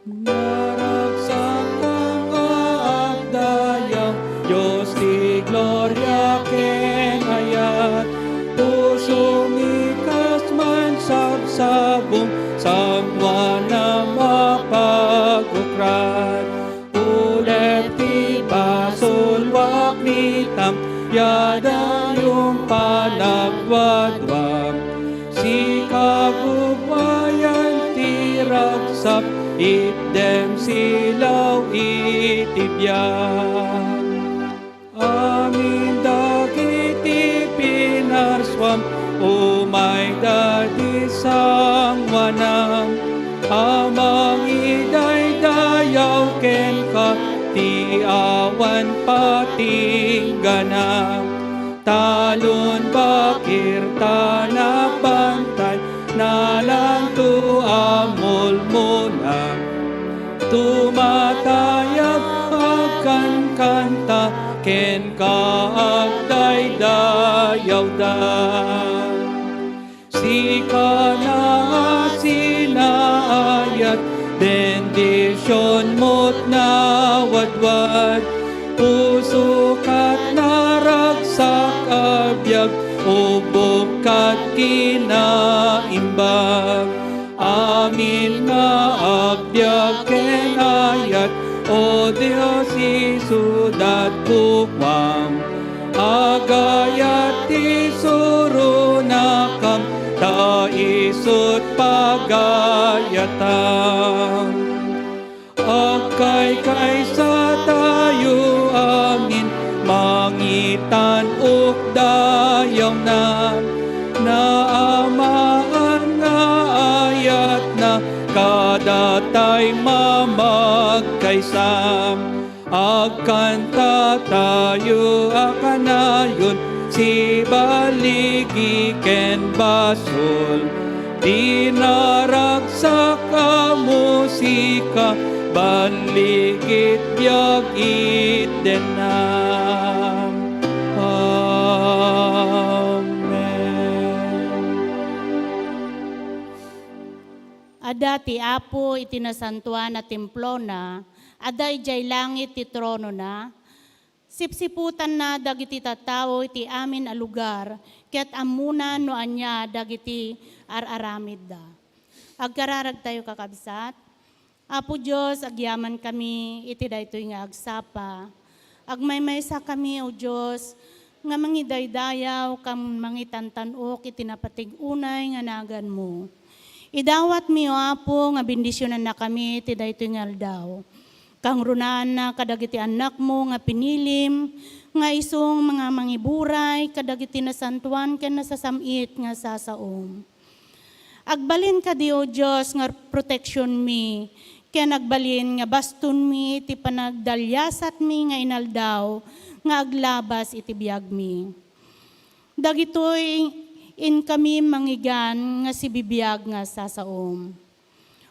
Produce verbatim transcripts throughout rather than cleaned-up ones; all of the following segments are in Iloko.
Naragsak nga agdayag, Dios ti gloria ken ayat. Pusom, ikas, mansabsabong, sangoan a mapagukrat. Ulep ti basolwak, nitam, ya dayum panagwadwam. Sika gugwayan ti ragsap, itdem silaw iti biag. Amin dagiti pinarsuam, umayda idi sangoanam. A mangidayday patinggana. Talon, bakir, ta nabantay, nalanto a mulmula. Tumatayab, agkankanta, kenka agdaydayawda. Sika nga sinaayat, bendisionmo't nawadwad. Puso kat naragsak a biag, ubbog kat kinaimbag. Amin nga agbiag ken ayat, O Dios, isudat pukuam. Agayat ti surunakam, ta isut' pagayatam. Agkaykaysatayo amin, mangitan-ok dayawna. Naamaan nga ayatna, kadatay mamagkaysa. Agkantatayo a kanayon, sibaligi ken basol. Ti naragsak a musika, balligit biag itdenna. Amen. Adda ti Apo iti nasantoan a templona, adda idiay langit ti tronona. Sipsiputanna dagiti tattao iti amin a lugar, ket ammona no ania dagiti ar-aramidda. Agkararagtayo, kakabsat. Apo Dios, agyamankami iti daytoy nga agsapa. Agmaymaysakami, O Dios, nga mangidaydayaw ken mangitantan-ok iti napateg-unay nga naganmo. Idawatmi, O Apo, nga bendisionannakami iti daytoy nga aldaw. Kangrunaan kadagiti annakmo nga pinilim, nga isu nga mangiburay kadagiti nasantoan ken nasasam-it nga sasaom. Agbalin kadi, O Dios, nga proteksionmi, ken agbalin nga bastonmi ti panagdaliasatmi nga inaldaw nga aglabas iti biagmi. Dagitoy inkami mangigan nga sibibiag nga sasaom.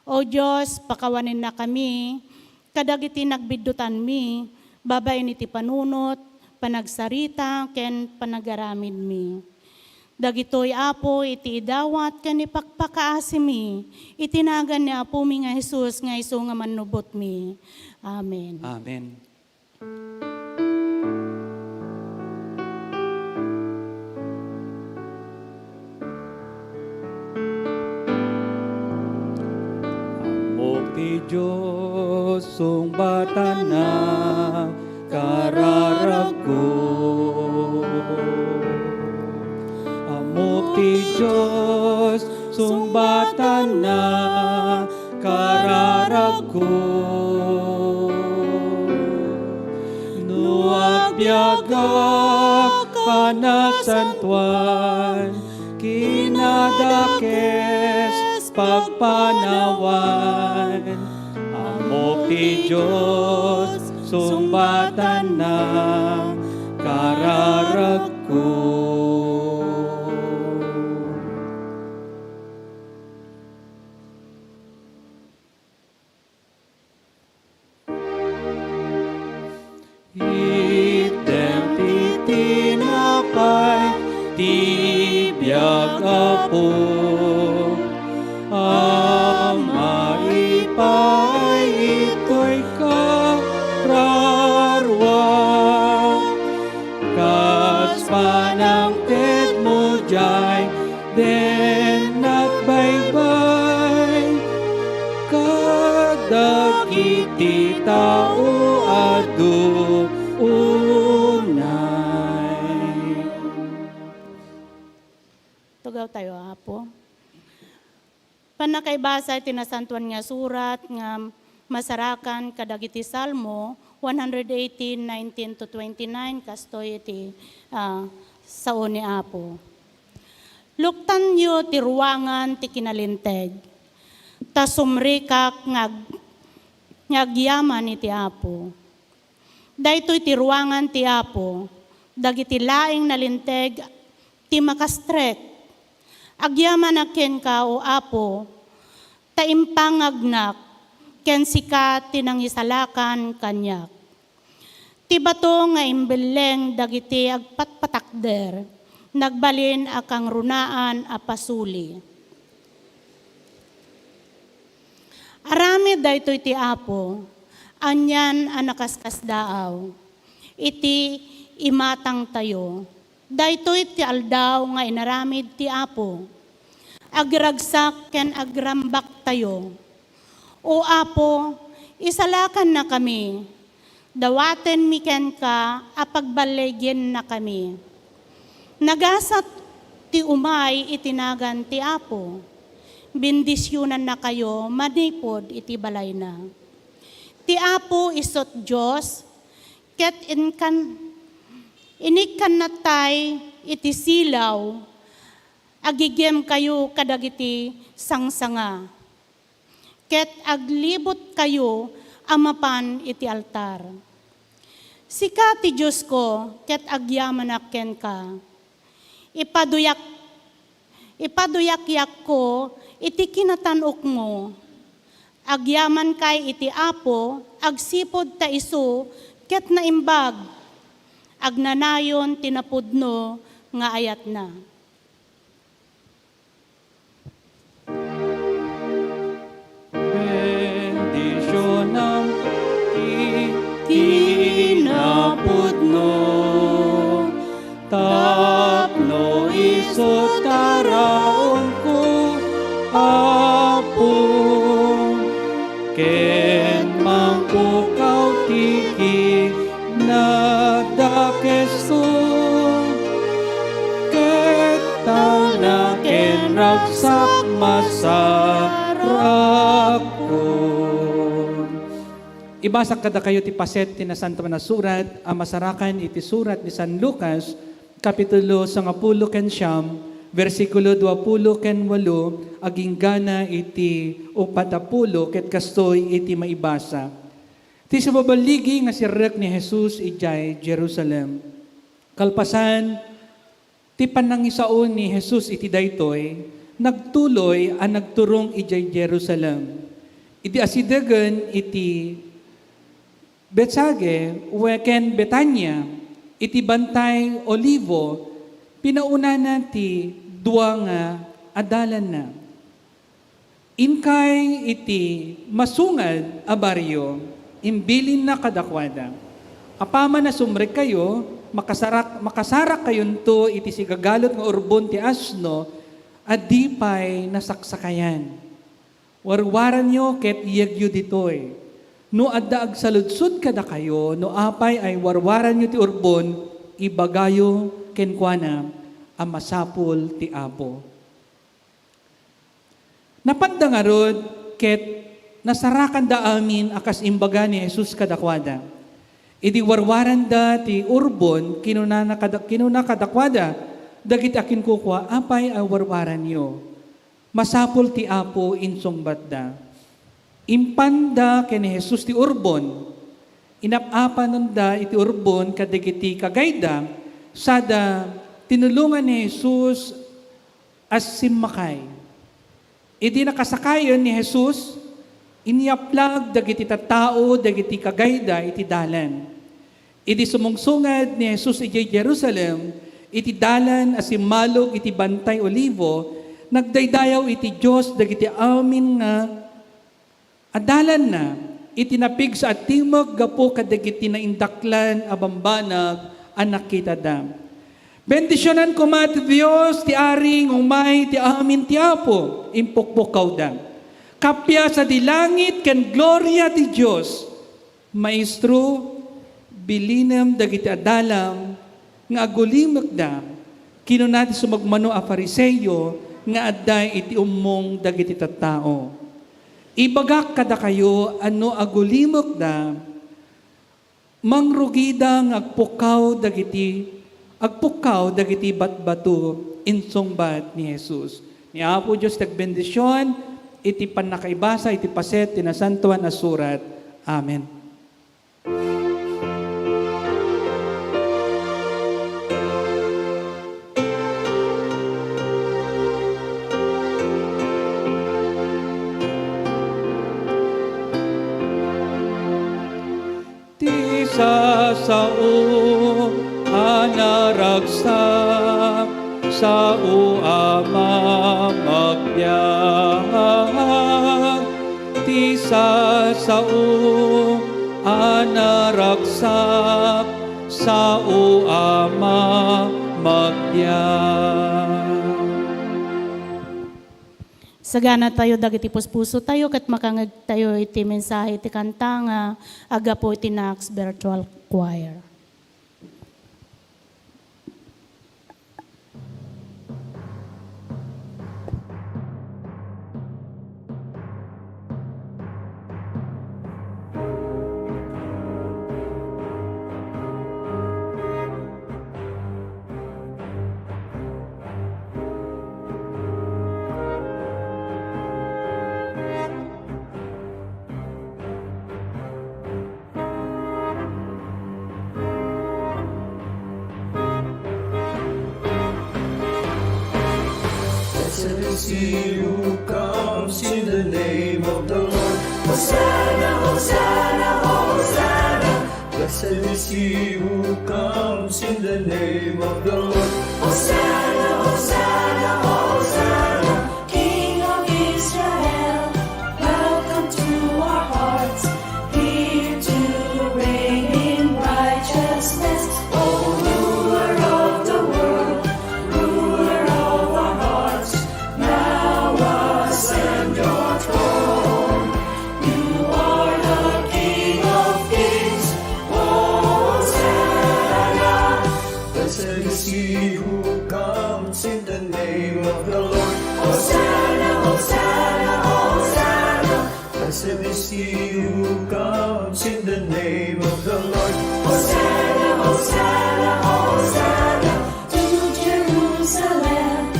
O Dios, pakawanennakami kadagiti nagbiddutanmi babaen iti panunot, panagsarita, ken panagaramidmi. Dagitoy, Apo, iti idawat ken ipakpakaasimi iti nagan ni Apomi nga Jesus nga isu nga mannubotmi. Amen. Amen. Ammok ti Dios, sungbatanna, kararagko. Ammok ti Dios, sungbatanna, kararagko. No agbiagak a nasantoan, kinadakes pagpanawan, ammok ti Dios, sungbatanna, kararagko. Itdem ti tinapay ti biag, Apo, a maipaay itoy kararua, kas panangtedmo diay dennak baybay kadagiti tao a adu unay. Tugawtayo, Apo. Pannakaibasa iti Nasantoan nga Surat nga masarakan kadagiti Salmo one hundred eighteen, nineteen to twenty-nine, kastoy iti, ah, sao ni Apo. Luktanyo ti ruangan ti kinalinteg, ta sumrikak nga ag-, nga agyaman iti Apo. Daytoy ti ruangan ti Apo, dagiti laeng nalinteg ti makastrek. Agyamanak kenka, O Apo, ta impangagnak, ken sika ti nangisalakan kaniak. Ti bato nga imbelleng dagiti agpatpatakder, nagbalin a kangrunaan a pasuli. Aramid daytoy ti Apo, anian a nakaskasdaaw iti imatangtayo. Daytoy ti aldaw nga inaramid ti Apo. Agragsak ken agrambaktayo. O Apo, isalakannakami. Dawatenmi kenka a pagballigennakami. Nagasat ti umay iti nagan ti Apo. Bendisionannakayo manipud iti balayna. Ti Apo isu ti Dios, ket inkan-, inikkannatay iti silaw, agigimkayo kadagiti sangsanga, ket aglibutkayo a mapan iti altar. Sika ti Diosko, ket agyamanak kenka. Ipaduyak-, ipaduyakyakko iti kinatan-okmo. Agyamankay iti Apo, agsipud ta isu ket naimbag. Agnanayon ti napudno nga ayatna. Bendisionam ti kinapudno, tapno isu taraonko, Apo, ken mangpukaw ti kinadakesmo, ket talna ken ragsak masarakon. Ibasak kadakayo ti paset ti Nasantoan a Surat a masarakan iti surat ni San Lucas, Kapitulo sangapulo ken siam, bersikulo duapulo ken walo, aginggana iti uppat a pulo, ket kastoy iti maibasa. Ti sababalligi nga sirrek ni Jesus idiay Jerusalem. Kalpasan ti pannangisao ni Jesus iti daytoy, nagtuloy a nagturong idiay Jerusalem. Idi asidegen iti Betfage ken Betania, iti Bantay Olivo, pinaunana ti dua nga adalanna. Inkay iti masungad a barrio, imbilinna kadakuada, "Apaman a sumrekkayo, makasarak-, makasarakkayonto iti sigagalot nga urbon ti asno a di pay nasaksakayan. Warwaranyo ket iyegyo ditoy. No adda agsaludsod kadakayo no apay ay warwaranyo ti urbon, ibagayo kenkuana a masapul ti Apo." Napanda ngarud ket nasarakanda amin a kas imbaga ni Jesus kadakuada. Idi warwaranda ti urbon, kinunana kada-, kinuna kadakuada dagiti akinkukua, "Apay a warwaranyo?" "Masapul ti Apo," insungbatda. Impanda ken ni Jesus ti urbon. Inap-apananda iti urbon kadagiti kagayda, sada tinulongan ni Jesus a simmakay. Idi nakasakayen ni Jesus, inyaplag dagiti tattao dagiti kagayda iti dalan. Idi sumungsungad ni Jesus idiay Jerusalem, iti dalan a simmalog iti Bantay Olivo, nagdaydayaw iti Dios dagiti amin nga adalanna iti napigsa a timek gapu kadagiti naindaklan a bambanag a nakitada. "Bendisionan koma ti Dios, ti Ari nga umay ti amin ti Apo," impukpukkawda. "Kappia sadi langit ken gloria ti Dios." "Maestro, bilinem dagiti adalam nga agulimekda," kinuna ti sumagmamano a Fariseo nga adda iti ummong dagiti tattao. "Ibagak kadakayo a no agulimekda, mangrugida nga agpukkaw dagiti, agpukkaw dagiti batbato," insungbat ni Jesus. Ni Apo Dios ti agbendision iti pannakaibasa iti paset ti Nasantoan a Surat. Amen. Sasao a naragsak, sao a mamagbiag. Ti sasao a naragsak, sao a mamagbiag. Saganatayo dagiti puspusotayo ket makangngegtayo iti mensahe iti kanta nga aggapu iti Knox Virtual Choir. Blessed is he who comes in the name of the Lord. Hosanna, Hosanna, Hosanna. Blessed is he who comes in the name of the Lord. Hosanna, Hosanna, Hosanna. King of Israel, welcome to our hearts. Here to reign in righteousness, O ruler of the world, ruler of our hearts, now ascend your throne. You are the King of kings. Hosanna. Blessed is he who comes in the name of the Lord. Hosanna, Hosanna, Hosanna. Blessed is he who comes in the name of the Lord. Hosanna, Hosanna, Hosanna to Jerusalem,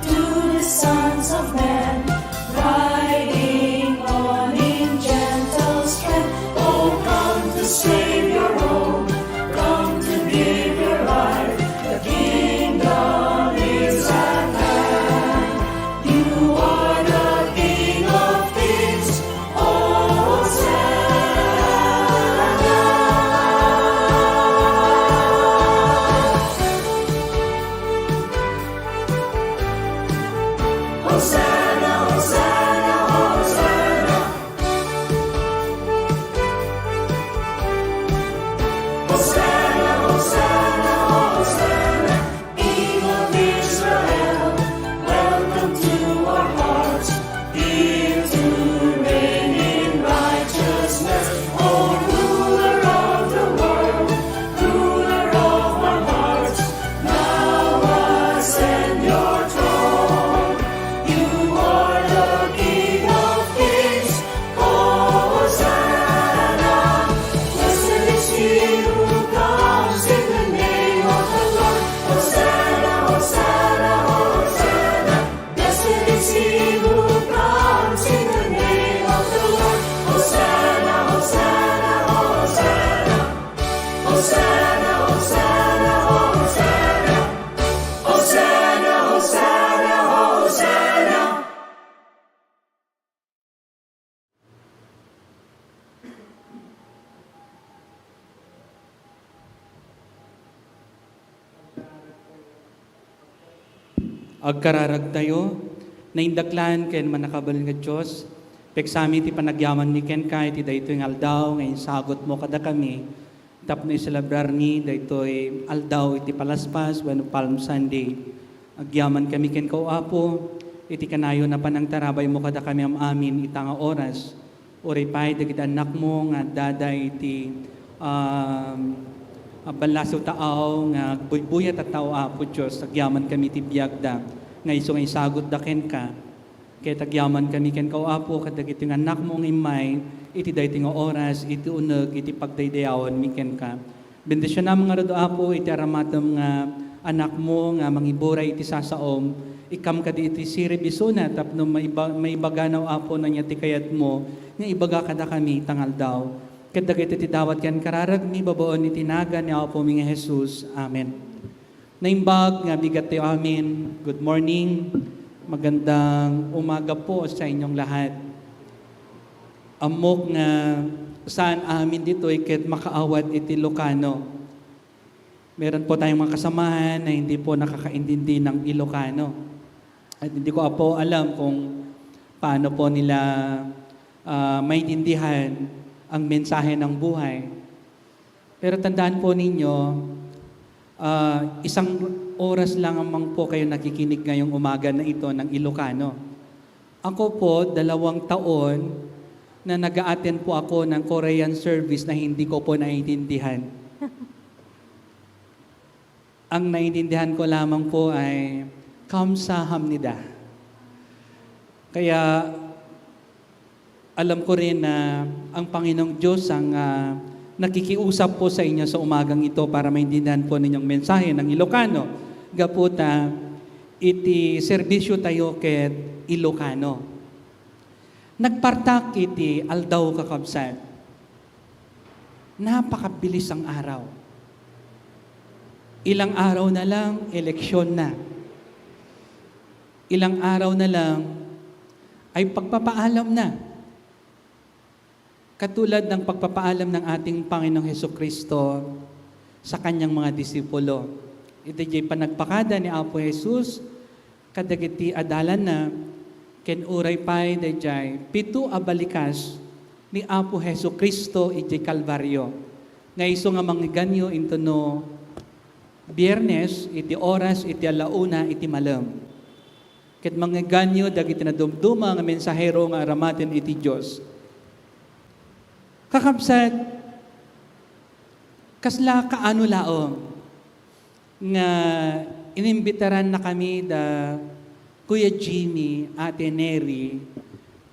to the sons of men, riding on in gentle strength. Oh, come to save your own, come to give your life. The kingdom is at hand. You are the King of kings. Hosanna. Hosanna, Hosanna, Hosanna. Hosanna, Hosanna, Hosanna. King of Israel, welcome to our hearts. Here to reign in righteousness, O ruler of the world, ruler of our hearts. Now ascend your throne. You are the King of kings. Hosanna. Blessed is he who comes in the name of the Lord. Hosanna, Hosanna, Hosanna. Blessed is he who comes in the name of the Lord. Hosanna, Hosanna, Hosanna. Hosanna, Hosanna, Hosanna. Hosanna, Hosanna, Hosanna. Agkararagtayo, naindaklan ken mannakabalin nga Dios, pigsami ti panagyamanmi kenka iti daytoy nga aldaw nga insagutmo kadakami, tapno iselebrarmi daytoy aldaw iti palaspas wenno Palm Sunday. Agyamankami kenka, O Apo, iti kanayon a panangtarabaymo kadakami am-amin ita nga oras. Uray pay dagiti annakmo nga addada iti, um, ballasiw taaw nga agbuybuyat a tao, Apo Dios, agyamankami iti biagda nga isu nga isagutda kenka. Ket agyamankami kenka, O Apo, kadagiti nga annakmo nga immay iti daytoy nga oras, iti uneg iti pagdaydayawanmi kenka. Bendisionam ngarud, Apo, iti aramatem nga annakmo nga mangiburay iti sasaom. Ikkam kadi iti sirib isuna tapno maiba-, maibaganaw, Apo, no ania ti kayatmo nga ibaga kadakami ita nga aldaw. Ket dagiti ti dawat ken kararagmi babaen iti nagan ni Apomi nga Jesus. Amen. Naimbag nga bigat tayo amin. Good morning. Magandang umaga po sa inyong lahat. Ammok nga Saan amin ditoy ket makaawat iti Ilocano. Meron po tayong mga kasamahan na hindi po nakakaintindi ng Ilocano. At hindi ko po alam kung paano po nila, ah, maintindihan ang mensahe ng buhay. Pero tandaan po ninyo, ah, isang oras lang lamang po kayo nakikinig ngayong umaga na ito ng Ilocano. Ako po, dalawang taon na nag-a-attend po ako ng Korean service na hindi ko po naiintindihan. Ang naiintindihan ko lamang po ay kamsahamnida. Kaya alam ko rin na ang Panginoong Diyos ang, ah, nakikiusap po sa inyo sa umagang ito para maintindihan po ninyong mensahe ng Ilocano. Gapu ta iti serbisyo tayo ket Ilocano. Nagpartak iti aldaw, kakabsat. Napakabilis ang araw. Ilang araw na lang, eleksyon na. Ilang araw na lang, ay pagpapaalam na. Katulad ng pagpapaalam ng ating Panginoong Hesukristo sa kanyang mga disipulo. Iti diay panagpakada ni Apo Jesus kadagiti adalanna, ken uray pay daydiay pito a balikas ni Apo Jesu-Cristo idiay Kalbario, nga isu nga mangngeganyo intono Biernes iti oras iti alauna iti malem. Ket mangngeganyo dagiti nadumduma nga mensahero nga aramaten iti Dios. Kakabsat, kasla kaano laeng nga inimbitaran na kami da Kuya Jimmy, Ate Neri,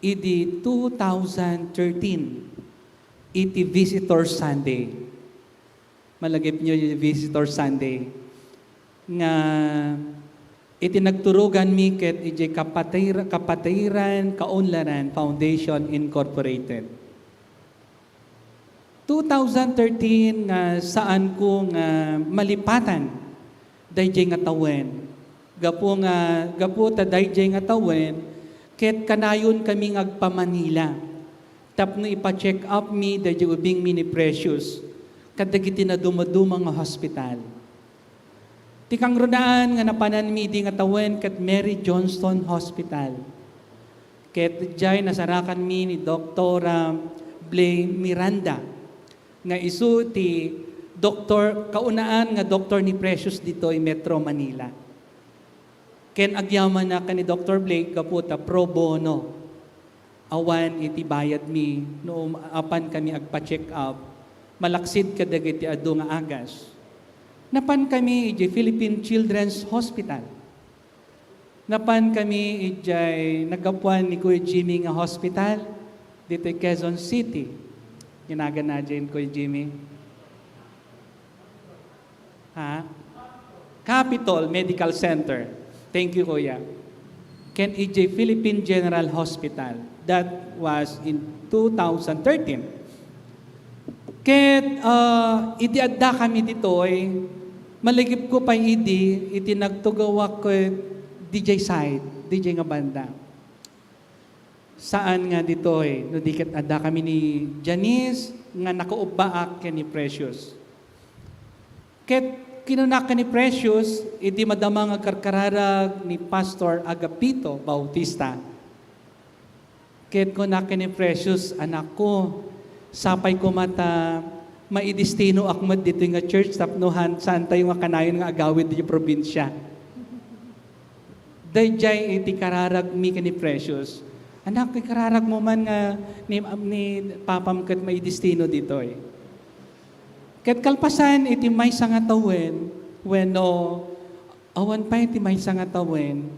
idi two thousand thirteen, iti Visitor Sunday. Malagipnyo, iti Visitor Sunday. Nga iti nagturoganmi ket iti Kapatira-, Kapatiran Kaunlaran Foundation Incorporated. Two thousand thirteen nga saanko nga malipatan daydiay nga tawen. Gapu nga, gapu ta daydiay nga tawen, ket kanayon kami nga agpa-Manila tapno ipa-check up mi daydiay ubingmi ni Precious kadagiti naduma-duma nga hospital. Ti kangrunaan nga napananmi idi nga tawen ket Mary Johnston Hospital. Ket diay nasarakanmi ni Doktora Blay Miranda, nga isu ti doktor, kaunaan nga doktor ni Precious ditoy Metro Manila. Ken agyamanak ken ni Doktor Blake gapu ta pro bono. Awan iti bayadmi no um-, apan kami agpa-check up, malaksid kadagiti adu nga agas. Napan kami idiay Philippine Children's Hospital. Napan kami idiay naggapuan ni Kuya Jimmy nga hospital ditoy Quezon City. Ginaganna diay Kuya Jimmy? Ha? Capitol Medical Center. Thank you, Kuya. Ken idiay Philippine General Hospital. That was in two thousand thirteen. Ket, ah, idi adda kami ditoy, malagipko pay idi, iti nagtugawak ket didiay side, didiay nga banda. Saan nga ditoy, no di ket adda kami ni Janice nga nakaubbaak ken ni Precious. Ket kinuna ken ni Precious, idi madama nga karkararag ni Pastor Agapito Bautista. Ket kuna ken ni Precious, "Anakko, sapay koma ta maidestinoak met ditoy nga church tapno han-, saantayo nga kanayon nga agawid iti probinsia." Daydiay iti kararagmi ken ni Precious, "Anak, ikararagmo man nga ni, ni papam ket maidestino ditoy." Ket kalpasan iti maysa nga tawen, wenno awan pay ti maysa nga tawen,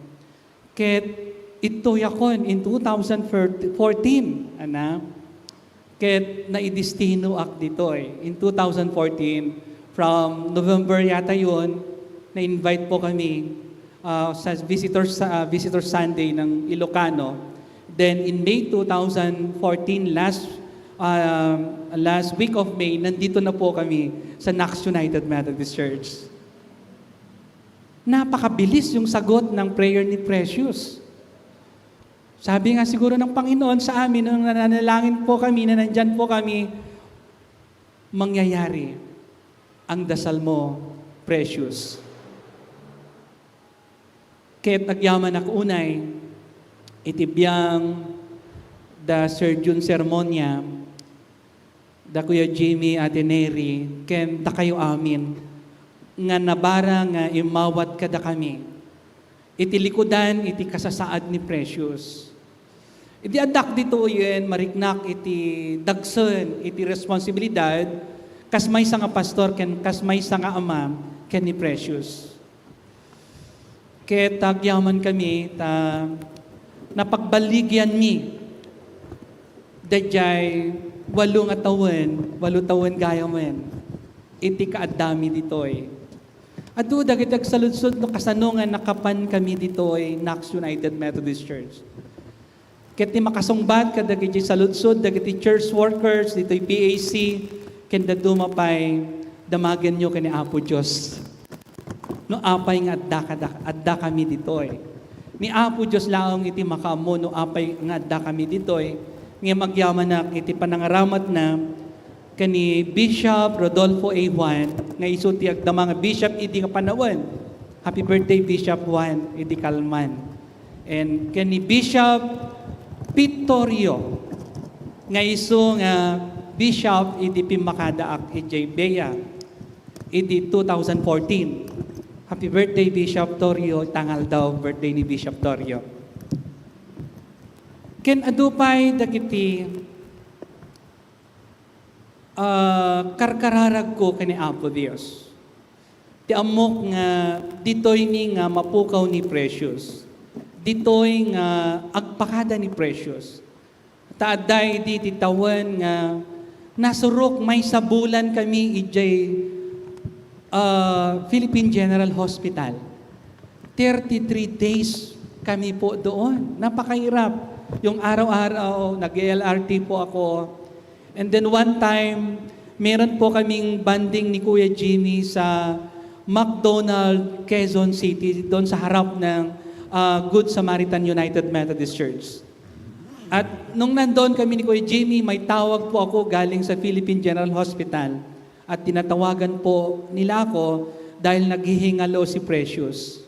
ket ittuyakon in two thousand fourteen, ana. Ket naidestinoak ditoy. In two thousand fourteen, from November yata yun, na-invite po kami, ah, sa visitor sa, ah, Visitor Sunday ng Ilocano. Then in May two thousand fourteen, last, ah, last week of May, nandito na po kami sa Knox United Methodist Church. Napakabilis yung sagot ng prayer ni Precious. Sabi nga siguro ng Panginoon sa amin, nung nananalangin po kami, na nandyan po kami, "Mangyayari ang dasal mo, Precious." Ket agyamanak unay iti biang da Sir Jun Sermonia, da Kuya Jimmy, Ate Neri, ken dakayo amin nga nabara nga immawat kadakami iti likudan iti kasasaad ni Precious. Idi addak ditoyen, mariknak iti dagsen iti responsibilidad kas maysa nga pastor ken kas maysa nga ama ken ni Precious. Ket agyaman kami ta napagballigianmi daydiay walo nga tawen, walo tawen gayamen iti kaaddami ditoy. Adu dagiti agsaludsod no kasano nga nakapan kami ditoy Knox United Methodist Church. Ket ti makasungbat kadagiti saludsod dagiti church workers ditoy P A C, ken dadduma pay, damagenyo ken ni Apo Dios. No apay nga adda kada-, adda kami ditoy. Ni Apo Dios laeng iti makaammo no apay nga adda kami ditoy, ngem agyamanak iti panangaramatna ken ni Bishop Rodolfo A. Juan, nga isu ti agdama nga bishop idi nga panawen. Happy birthday, Bishop Juan, idi kalman. And ken ni Bishop Pete Torrio, nga isu nga bishop idi pimmakadaak idiay Bea idi two thousand fourteen. Happy birthday, Bishop Torrio. Ita nga aldaw, birthday ni Bishop Torrio. Ken adu pay dagiti, ah, karkararagko ken ni Apo Dios. Ti ammok nga ditoy ni nga mapukaw ni Precious. Ditoy nga agpakada ni Precious. Ta adda idi ti tawen nga nasurok maysa bulan kami idiay, ah, Philippine General Hospital. Thirty-three days kami po doon. Napakahirap. Yung araw-araw, nag-L R T po ako. And then one time, meron po kaming bonding ni Kuya Jimmy sa McDonald, Quezon City, doon sa harap ng, ah, Good Samaritan United Methodist Church. At nung nandoon kami ni Kuya Jimmy, may tawag po ako galing sa Philippine General Hospital. At tinatawagan po nila ako dahil naghihingalo si Precious.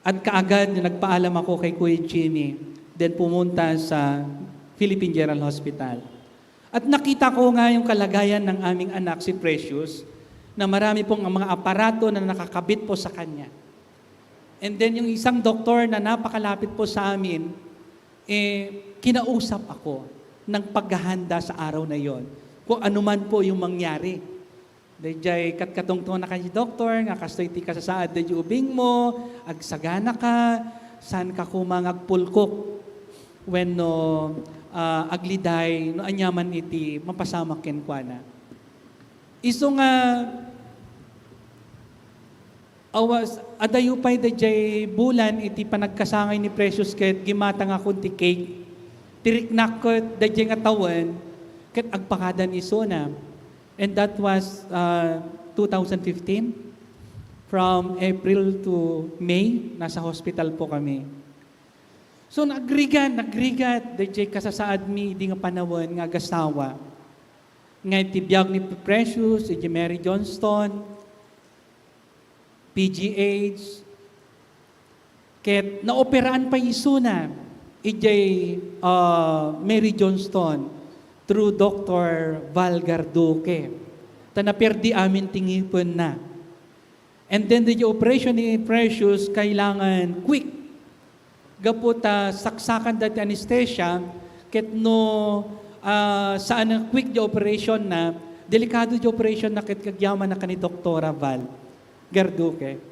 At kaagad na nagpaalam ako kay Kuya Jimmy, then pumunta sa Philippine General Hospital. At nakita ko nga yung kalagayan ng aming anak, si Precious, na marami pong mga aparato na nakakabit po sa kanya. And then yung isang doktor na napakalapit po sa amin, eh, kinausap ako ng paghahanda sa araw na yon. Kung ano man po yung mangyari. Daydiay katkatungtong na kay doktor nga kastoy ti kasasaad daydiay ubing mo, agsagana ka, saan ka koma nga agpulkok wenno, ah, agliday no ania man iti mapasamak kenkuana. Isu nga awas, adayo pay daydiay bulan iti panagkasangay ni Precious ket gimmatangakon ti cake. Ti riknak ket daydiay nga tawen ket agpakadan isuna. And that was, uh, two thousand fifteen. From April to May, nasa hospital po kami. So, nagrigat, nagrigat, daydiay kasasaadmi idi nga panawen nga agasawa. Nga iti biag ni Precious, iti Mary Johnston, P G H, ket naoperaan pay isuna idiay, ah, Mary Johnston through Doctor Val Garduque. Ta naperdi amin ti ngipenna. And then, the operation ni Precious, kailangan quick. Gapu ta saksakan da ti anesthesia, ket no, ah, saan a quick the operation na, delikado the operation na ket agyaman na kani Doktora Val Garduque.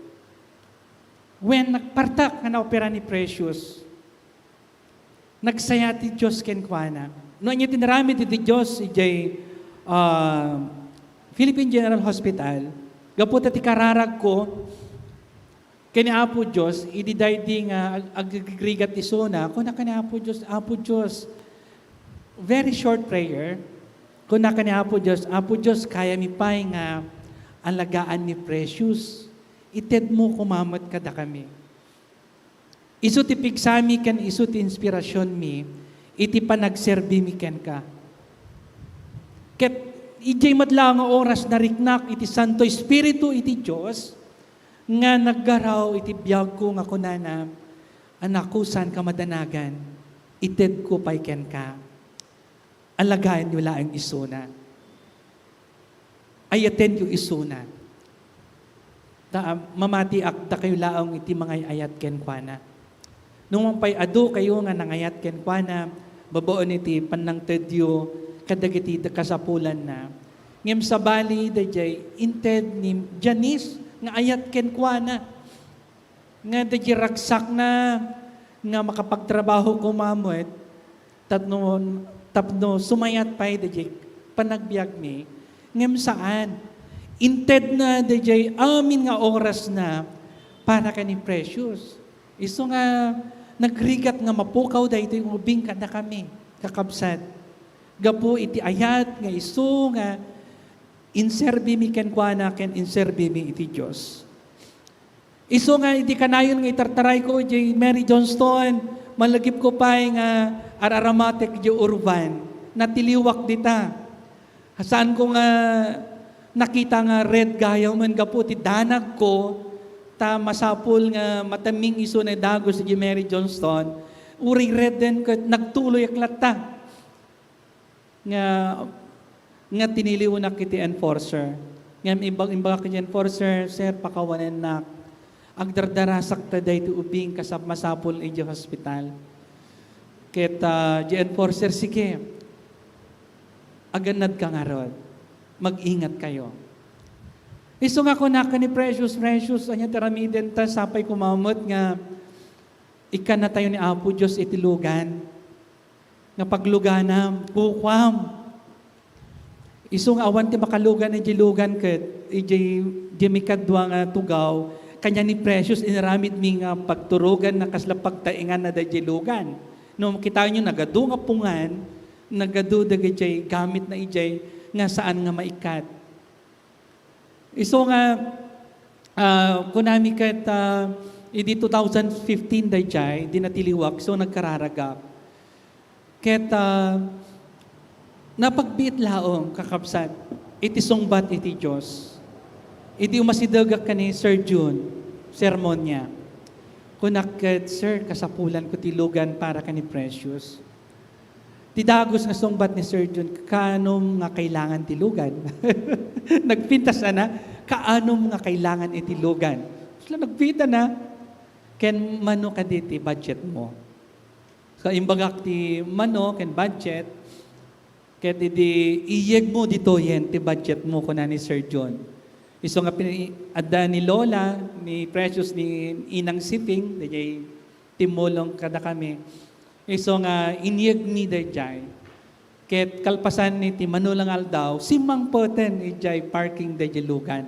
When nagpartak nga naopera ni Precious, nagsaya ti Dios kenkuana. No ania ti inaramid ti Dios idiay, ah, Philippine General Hospital, gapu ta ti kararag ko, ken ni Apo Dios, idi daydi nga ag-, agrigrigat isuna, kuna ken ni Apo Dios, "Apo Dios," very short prayer, kuna ken ni Apo Dios, "Apo Dios, kayami pay nga alagaan ni Precious. Itedmo koma met kadakami." Isu ti pigsami ken isu ti inspirasionmi iti panagserbimi kenka. Ket idiay met laeng nga oras nariknak iti Santo Espiritu iti Dios nga naggaraw iti biagko nga kunana, "Anakko, saan ka madanagan, itedko pay kenka. Alagaenyo laeng isuna." Ayatenyo isuna. Ta, ah, mamatiak dakayo laeng iti mangay-ayat kenkuana. Nupay adu kayo nga nangayat kenkuana, babaen iti pannangtedyo kadagiti kasapulanna. Ngem sabali, daydiay inted ni Janice nga ayat kenkuana. Nga daydiay ragsakna nga makapagtrabaho koma met tapno, tapno sumayat pay daydiay panagbiagmi, ngem saan. Intedna daydiay amin nga orasna para ken ni Precious. Isu nga nagrigat nga mapukaw daytoy nga ubing kadakami, kakabsat. Gapu iti ayat nga isu nga inserbimi kenkuana ken inserbimi iti Dios. Isu nga idi kanayon nga itartarayko idiay Mary Johnstone, malagipko pay nga ar-aramatek idiay urban. Natiliwak dita. Saanko nga nakita nga red gayam gapu ti danagko, ta masapul nga matamming isu nga dagus idiay Mary Johnstone. Uray red den ket nagtuloyak latta. nga, nga tiniliwnak iti enforcer. Ngem imbag-, imbagak iti enforcer, "Sir, pakawanennak. Agdardarasak ta daytoy ubing kas masapul idiay hospital." Ket, ah, di enforcer, "Sige, agannadka ngarud. Mag-ingat kayo." Isu nga kunak ken ni Precious, "Precious, ania ti aramiden ta? Sapay koma met nga ikkannatayo ni Apo Dios iti lugan." nga pagluganam, kukuam. Isu nga awan ti makalugan idiay lugan ket idiay, idiay mikadua nga tugaw, kanian ni Precious inaramidmi nga pagturoganna kasla pagtaenganna daydiay lugan. No, kitaenyo, nagadu nga pungan, nagadu dagiti gamitna idiay nga saan nga maikkat. Isu nga, ah, kunami ket, ah, idi two thousand fifteen daydiay, idi natiliwak, isu nagkararagak. Ket, ah, napagbiit laeng, kakabsat, iti sungbat iti Dios. Idi umasidegak ken ni Sir Jun, sermonnia. Kunak ket, "Sir, kasapulanko ti lugan para ken ni Precious." Ti dagus nga sungbat ni Sir Jun, "Kaanom nga kailangan ti lugan?" Nagpintas a na, "Kaanom nga kailangan iti lugan?" Sila nagpita na, ken mano kadi ti budget mo? So, imbagak ti mano ken budget, ket idi iyegmo ditoyen ti budget mo, kuna ni Sir Jun. Isu nga pin-, adda ni Lola, ni Precious, ni Inang Siping, daydiay timmulong kadakami. Isu nga inyegmi daydiay. Ket kalpasan iti mano nga aldaw, simmangpeten idiay parking daydiay lugan.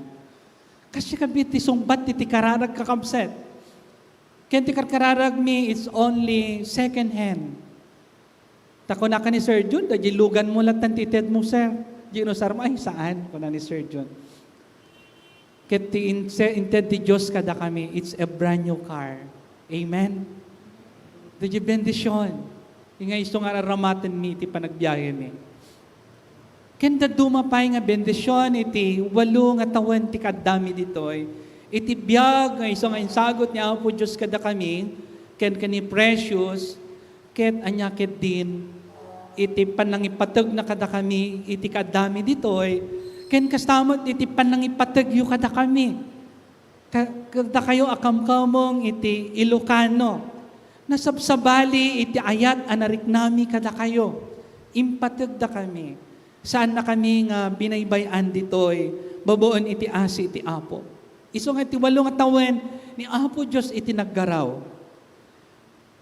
Kastoy kadi ti sungbat iti kararag, kakabsat. Ken ti karkararagmi, it's only second hand. Ta kunaka ni Sir Jun, "Daydiay luganmo lattan ti itedmo, sir." Di inusarmo, "Ay, saan," kuna ni Sir Jun. Ket ti inse-, inted ti Dios kadakami, it's a brand new car. Amen? Daydiay bendision. Nga isu nga ar-aramatenmi iti panagbiagemi. Ken dadduma pay nga bendision iti walo nga tawen ti kaaddami ditoy, iti biag nga isu nga insagut ni Apo Dios kadakami, ken ken ni Precious, ket ania ketdin iti pannangipategna kadakami iti kaaddami ditoy, ken kasta met iti pannangipategyo kadakami. Ka-, kadakayo a kamkameng iti Ilocano, nasabsabali iti ayat a nariknami kadakayo. Impategdakami. Saannakami nga binaybay-an ditoy babaen iti asi ti Apo. Isu nga iti walo nga tawen ni Apo Dios iti naggaraw.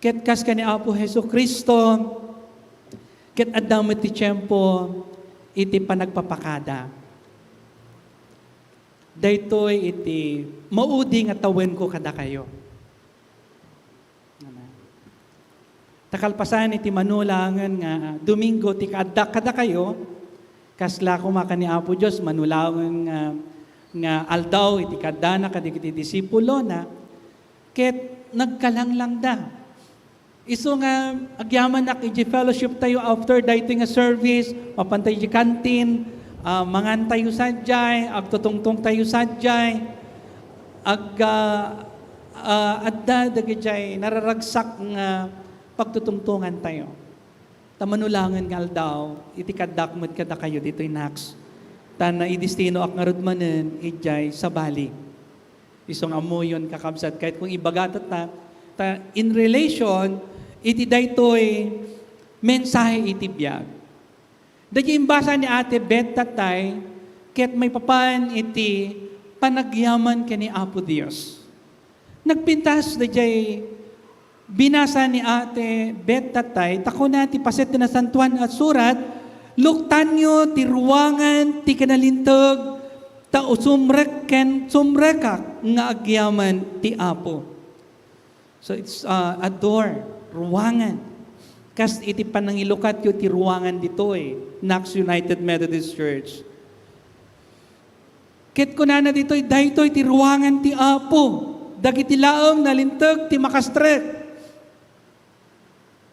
Ket kas ken ni Apo Jesu-Cristo, ket adda met ti tiempo iti panagpapakada. Daytoy iti maudi nga tawenko kadakayo. Amen. Ta kalpasan iti mano laengen nga Domingo ti kaaddak kadakayo, kasla koma ken ni Apo Dios, mano laengen nga, nga aldaw iti kaaddana kadagiti disipulona, ket nagkalanglangda. Isu nga agyamanak iti fellowship tayo after daytoy nga service, mapan tayo iti canteen, ah, mangan tayo sadiay, agtutungtong tayo sadiay, ag-, ah, ah, adda dagiti nararagsak nga pagtutungtongan tayo. Ta manulangen nga aldaw, iti kaddak met kadakayo ditoy Nax. Ta naidestinoak ngarud manen idiay sabali. Isu nga ammoyon, kakabsat, ket kung ibaga ta, ta in relation iti daytoy mensahe iti biag. Daydiay imbasa ni Ate Beth tatay, ket maipapan iti panagyaman ken ni Apo Dios. Nagpintas daydiay binasa ni Ate Beth tatay, ta kuna ti paset ti Nasantoan a Surat, "Luktanyo ti ruangan ti kinalinteg, ta usumrek ken sumrekak nga agyaman ti Apo." So it's, uh, a door, ruangan. Kas iti panangilukatyo ti ruangan ditoy, Nax United Methodist Church. Ket kunana ditoy, "Daytoy ti ruangan ti Apo, dagiti laeng nalinteg ti makastrek."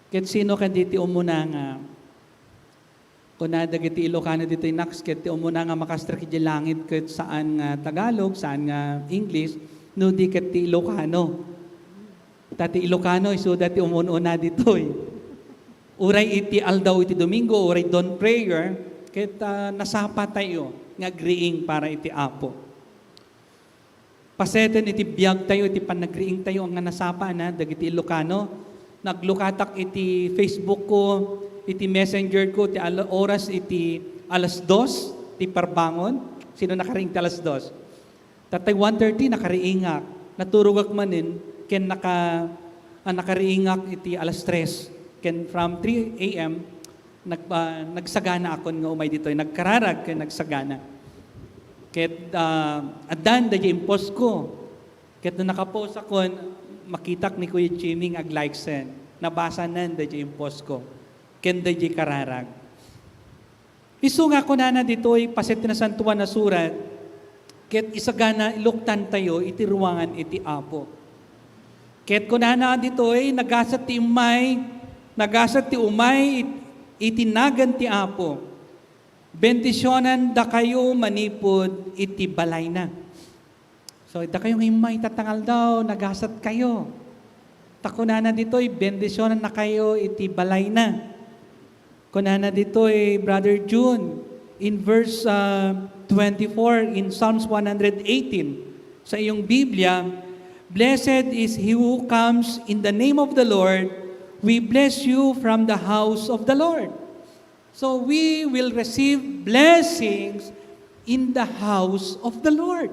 Ket sino kadi ti umuna nga, kuna dagiti Ilocano ditoy, Nax, ket ti umuna nga makastrek idiay langit ket saan nga Tagalog, saan nga English, no di ket ti Ilocano. Ta ti Ilocano, isuda ti umun-una ditoy. Uray iti aldaw iti Domingo, uray dawn prayer, ket, ah, nasapa tayo nga agriing para iti Apo. Paseten iti biag tayo, iti panagriing tayo, nga nasapa na dagiti Ilocano. Naglukatak iti Facebook ko, iti Messenger ko, ti ala-, oras iti alas dos, ti parbangon. Sino nakariing ti alas dos? Tatay one thirty, nakariingak. Naturogak manen, ken naka-, ah, nakariingak iti alas tres. Ken from three A M, nag-, ah, nagsagana akon nga umay ditoy. Nagkararag ken nagsagana. Ket, ah, addan daydiay impost ko. Ket no nakapost akon, makitak ni Kuya Jimmy nga aglikesen. Nabasanan daydiay impost ko. Ken daydiay kararag. Isu nga kunana ditoy, paset ti Nasantoan a Surat, ket isagana, iluktan tayo iti ruangan iti Apo. Ket kunana ditoy, nagasat ti immay, nagasat ti umay it-, iti nagan ti Apo. Bendisionan dakayo manipud iti balayna. So, dakayo nga immay tatta nga aldaw, nagasat kayo. Ta kunana ditoy, bendisionan na kayo iti balayna. Kunana ditoy, Brother June, in verse, uh, twenty-four in Psalms one hundred eighteen, sa iyong Biblia, "Blessed is he who comes in the name of the Lord. We bless you from the house of the Lord." So we will receive blessings in the house of the Lord.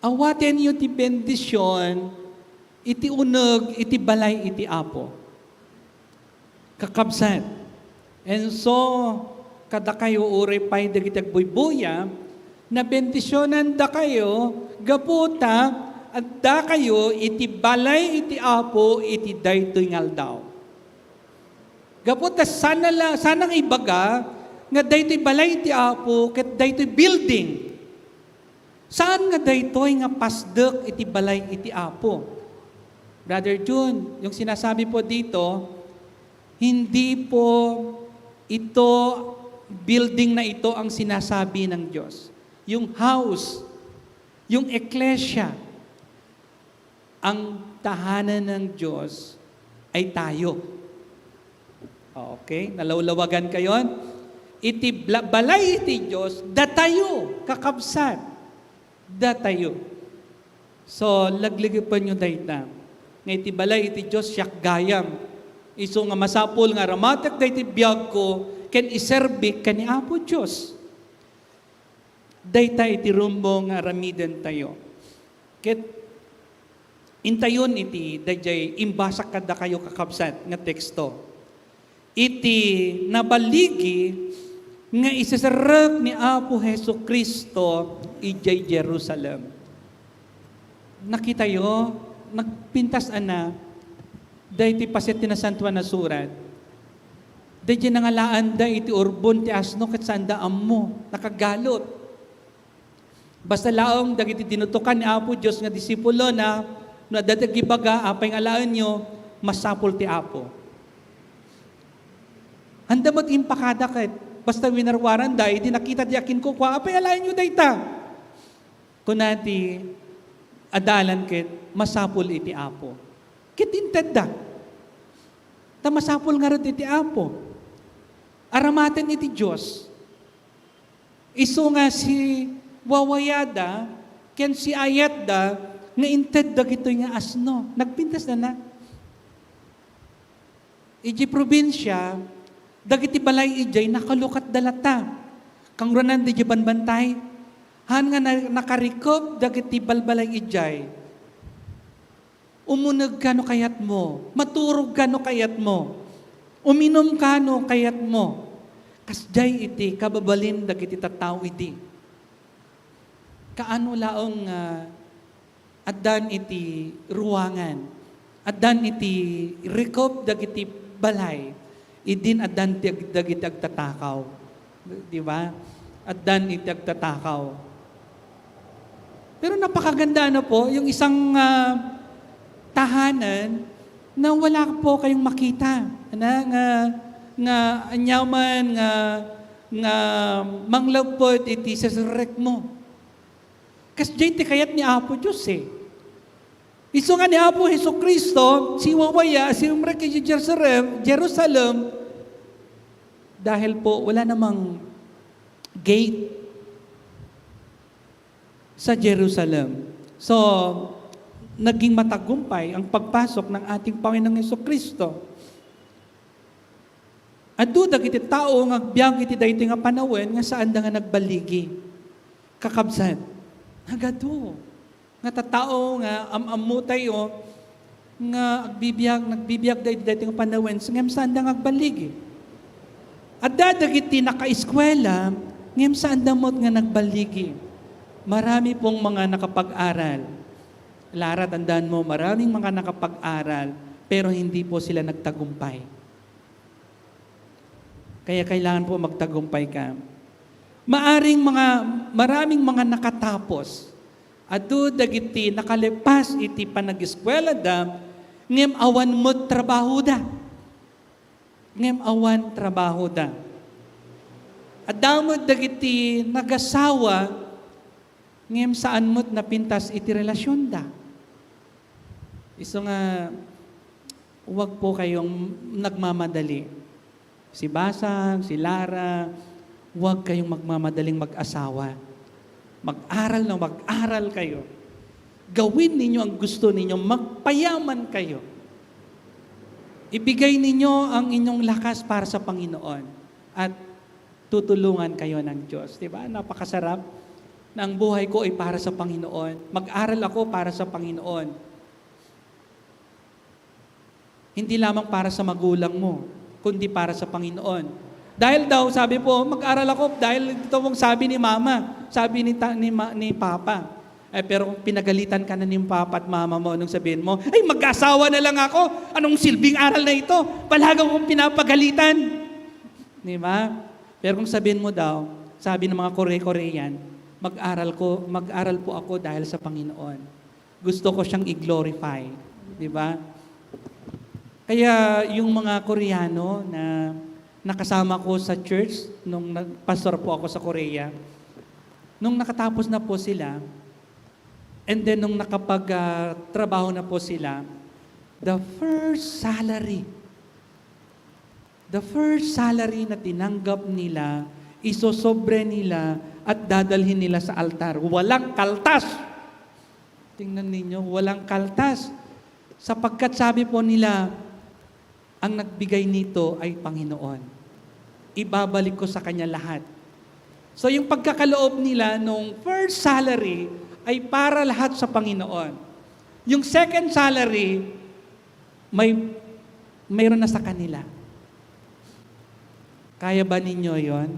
Awatenyo ti bendision iti uneg iti balay iti Apo. Kakabsat, and so, kadakayo uray pay dagiti agbuybuya, nabendisionandakayo gapu ta addakayo iti balay iti Apo iti daytoy nga aldaw. Gapu ta sana la-, sana nga ibaga nga daytoy balay ti Apo ket daytoy building. Saan nga daytoy nga pasdek iti balay iti Apo? Brother Jun, yung sinasabi po dito, hindi po ito, building na ito ang sinasabi ng Diyos. Yung house, yung eklesia, ang tahanan ng Diyos ay tayo. Okay? Nalawlawagan kayon? Iti bla-, balay iti Diyos, datayo, kakabsat. Datayo. So, laglagipenyo dayta. Nga iti balay iti Diyos, siak gayam. Isu nga masapul nga aramatek dayta biag ko, ken iserbik ken ni Apo Diyos. Dayta iti rumbo nga aramiden tayo. Ket intayon iti dayjay imbasa kadakayo, kakabsat, nga teksto. Iti nabaligi nga iseserrek ni Apo Jesu-Cristo idiay Jerusalem. Nakitayo, nagpintas a na, daytoy paset ti Nasantoan a Surat. Dayjay nangalaanda iti urbon ti asno ket saanda ammo, nakagalut. Basta laeng dagiti dinutokan ni Apo Dios nga disipulona, no adda ti agibaga, "Apay nga alaenyo?" Masapul ti Apo. Anda met impakada ket basta winarwaranda, idi nakita ti akinkukua, "Apay alaenyo dayta?" Kuna ti adalan ket, "Masapul iti Apo." Ket intedda. Ta masapul ngarud iti Apo. Aramaten iti Dios. Isu nga siwawayada ken siayatda nga inted dagitoy nga asno. Nagpintas na na. Idiay probinsia, dagiti balay idiay nakalukatda latta. Kangrunan diay banbantay, haan nga na-, nakarikep dagiti balbalay idiay. Umunegka no kayatmo, maturogka no kayatmo, uminumka no kayatmo. Kasdiay iti kababalin dagiti tattao idi. Kaano laeng nga addan iti ruangan, addan iti rikep dagiti balay, idin addan ti ag-, dagiti agtatakaw. Di ba? Addan iti agtatakaw. Pero napakaganda, ano po, yung isang, ah, tahanan na wala po kayong makita, ana, nga, nga anyaman nga, nga manglagpod iti sasrek mo. Kasdiay ti kayat ni Apo Dios, eh. Isu nga ni Apo Jesu-Cristo, siwawaya, simrek iti Jerusalem, Jerusalem, dahil po wala namang gate sa Jerusalem. So, naging matagumpay ang pagpasok ng ating Panginoong Jesu-Cristo. Adu dagiti tao nga agbiag iti daytoy nga panawen nga saanda nga nagballigi. Kakabsat, nagadu nga tattao nga am-ammotayo nga agbibiag, nagbibiag daytoy, daytoy nga panawen, ngem saanda nga agballigi. Adda dagiti nakaeskuela, ngem saanda met nga nagballigi. Marami pong mga nakapag-aral. Lara, tandaan mo, maraming mga nakapag-aral, pero hindi po sila nagtagumpay. Kaya kailangan po magtagumpay ka. Maaring mga, maraming mga nakatapos. Adu dagiti nakalepas iti panageskuelada, ngem awan met trabahoda. Ngem awan trabahoda. Adda met dagiti nagasawa, ngem saan met napintas iti relasionda. Isu nga, huwag po kayong nagmamadali. Si Basang, si Lara, huwag kayong magmamadaling mag-asawa. Mag-aral na mag-aral kayo. Gawin ninyo ang gusto ninyo, magpayaman kayo. Ibigay ninyo ang inyong lakas para sa Panginoon at tutulungan kayo ng Diyos. Di ba? Napakasarap na ang buhay ko ay para sa Panginoon. Mag-aral ako para sa Panginoon. Hindi lamang para sa magulang mo, kundi para sa Panginoon. Dahil daw, sabi po, "Mag-aral ako dahil ito pong sabi ni mama, sabi ni ta-, ni ma-, ni papa." Eh, pero kung pinagalitan ka na ni papa at mama mo, anong sabihin mo? "Ay, mag-asawa na lang ako. Anong silbing aral na ito? Palagi akong pinapagalitan." Di ba? Pero kung sabihin mo daw, sabi ng mga Kore-, Korean, "Mag-aral ko, mag-aral po ako dahil sa Panginoon." Gusto ko siyang i-glorify, di ba? Kaya yung mga Koreano na nakasama ko sa church nung nagpastor po ako sa Korea, nung nakatapos na po sila, and then nung nakapag, ah, trabaho na po sila, the first salary, the first salary na tinanggap nila, isosobre nila at dadalhin nila sa altar. Walang kaltas! Tingnan ninyo, walang kaltas. Sapagkat sabi po nila, "Ang nagbigay nito ay Panginoon. Ibabalik ko sa Kanya lahat." So, yung pagkakaloob nila nung first salary ay para lahat sa Panginoon. Yung second salary, may, mayroon na sa kanila. Kaya ba ninyo yon?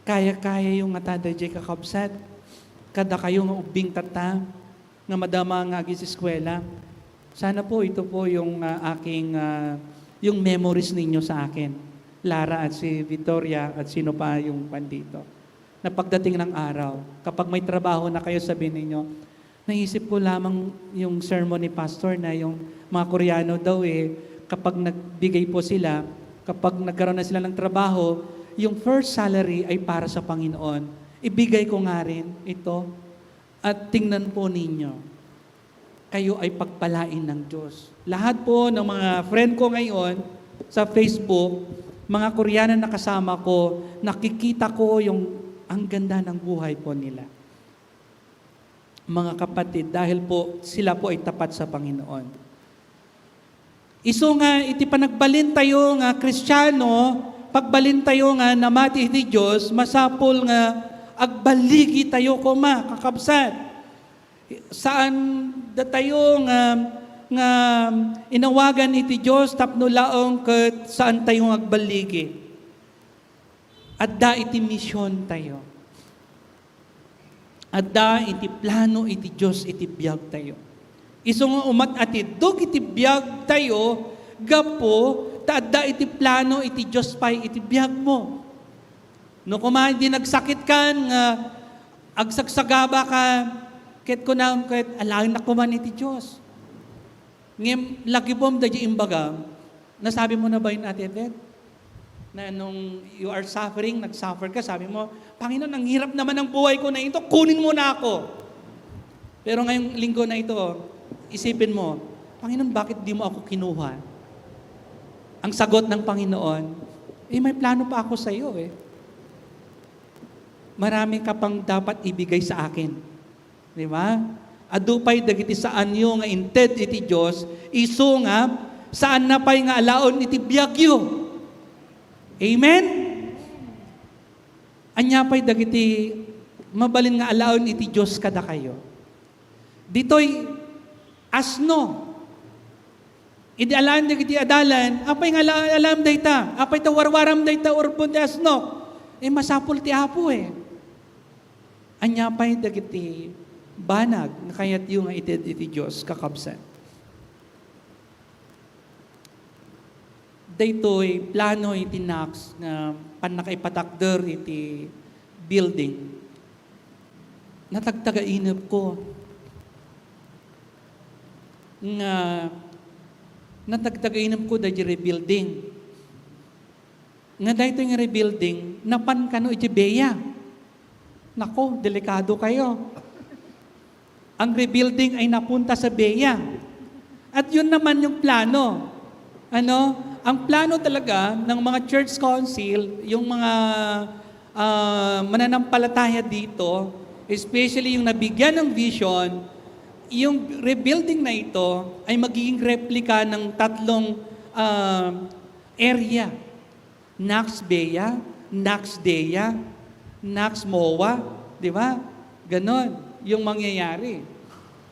Kaya-kaya yung nga tada jay kakabsat. Kada kayo nga ubbing tatta, nga madama nga agis-eskwela. Sana po ito po yung, ah, aking, ah, yung memories ninyo sa akin. Lara at si Victoria at sino pa yung pandito. na pagdating ng araw, kapag may trabaho na kayo, sabihin ninyo, "Naisip ko lamang yung sermon ni Pastor na yung mga Koreano daw, eh, kapag nagbigay po sila, kapag nagkaroon na sila ng trabaho, yung first salary ay para sa Panginoon. Ibigay ko nga rin ito." At tingnan po ninyo, kayo ay pagpalain ng Diyos. Lahat po ng mga friend ko ngayon sa Facebook, mga Koreana na kasama ko, nakikita ko yung ang ganda ng buhay po nila. Mga kapatid, dahil po sila po ay tapat sa Panginoon. Isu nga iti panagbalin tayo nga Kristiano, pagbalin tayo nga namati iti Dios, masapul nga agballigi tayo koma, kakabsat. Saan datayo nga, nga inawagan iti Dios tapno laeng ket saan tayo nga agballigi. Adda iti mision tayo. Adda iti plano iti Dios iti biag tayo. Isu nga umat-atiddog iti biag tayo gapu ta adda iti plano iti Dios pay iti biag mo. No koma di nagsakit kan nga agsagsagaba ka, ket kunam ket alaen na kuman iti Dios. Ngem lagipem daydi imbagam, nasabi mo na ba yun, Ate Yvette? Na nung you are suffering, nag-suffer ka, sabi mo, "Panginoon, ang hirap naman ng buhay ko na ito, kunin mo na ako." Pero ngayong linggo na ito, isipin mo, "Panginoon, bakit di mo ako kinuha?" Ang sagot ng Panginoon, "Eh, may plano pa ako sa iyo eh. Marami ka pang dapat ibigay sa akin." Di ba? Adu pay dagiti saanyo nga inted iti Dios, isu nga saanna pay nga alaen iti biagyo. Amen? Ania pay dagiti mabalin nga alaen iti Dios kadakayo? Ditoy asno. Idi alaen dagiti adalan, apay nga ala-, alaem dayta? Apay ta warwaram dayta urbon ti asno? Eh, masapul ti Apo eh. Ania pay dagiti banag nga kayatyo nga ited iti Dios, kakabsat? Daytoy plano iti Knox nga pannakaipatakder iti building. Natagtagainepko nga, natagtagainepko daydi rebuilding. Nga daytoy nga rebuilding, napan kano iti Bea. Nako, delikado kayo. Ang rebuilding ay napunta sa Bea. At yun naman yung plano. Ano? Ang plano talaga ng mga church council, yung mga, ah, mananampalataya dito, especially yung nabigyan ng vision, yung rebuilding na ito ay magiging replika ng tatlong, ah, area. Knox Bea, Knox Dea, Knox Moa, di ba? Ganon yung mangyayari.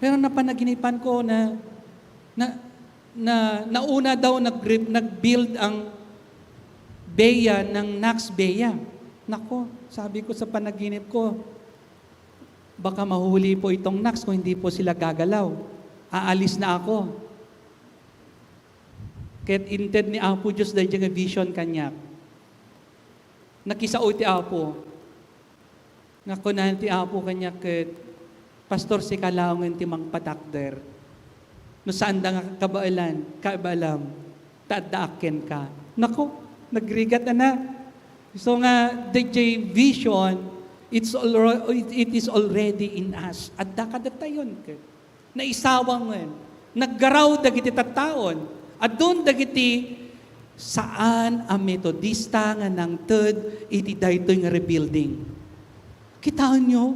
Pero napanaginipan ko na, na, na nauna daw nag-, nag-build ang Bea ng Knox Bea. Nako, sabi ko sa panaginip ko, "Baka mahuli po itong Knox kung hindi po sila gagalaw. Aalis na ako." Ket inted ni Apo Dios daydi nga vision kaniak. Nakisao ti Apo. Nga kunan ti Apo kaniak ket, "Pastor, sika laengen ti mangpatakder. No saanda nga kabaelan, kabaelam, ta addaak kenka." Nako, nagrigat a na. So nga, daydi vision, it's alre-, it, it is already in us. Adda kadatayon ket. Naisawangen, naggaraw dagiti tattaon. Adun dagiti saan a Metodista nga nangted iti daytoy nga rebuilding. Kitaenyo,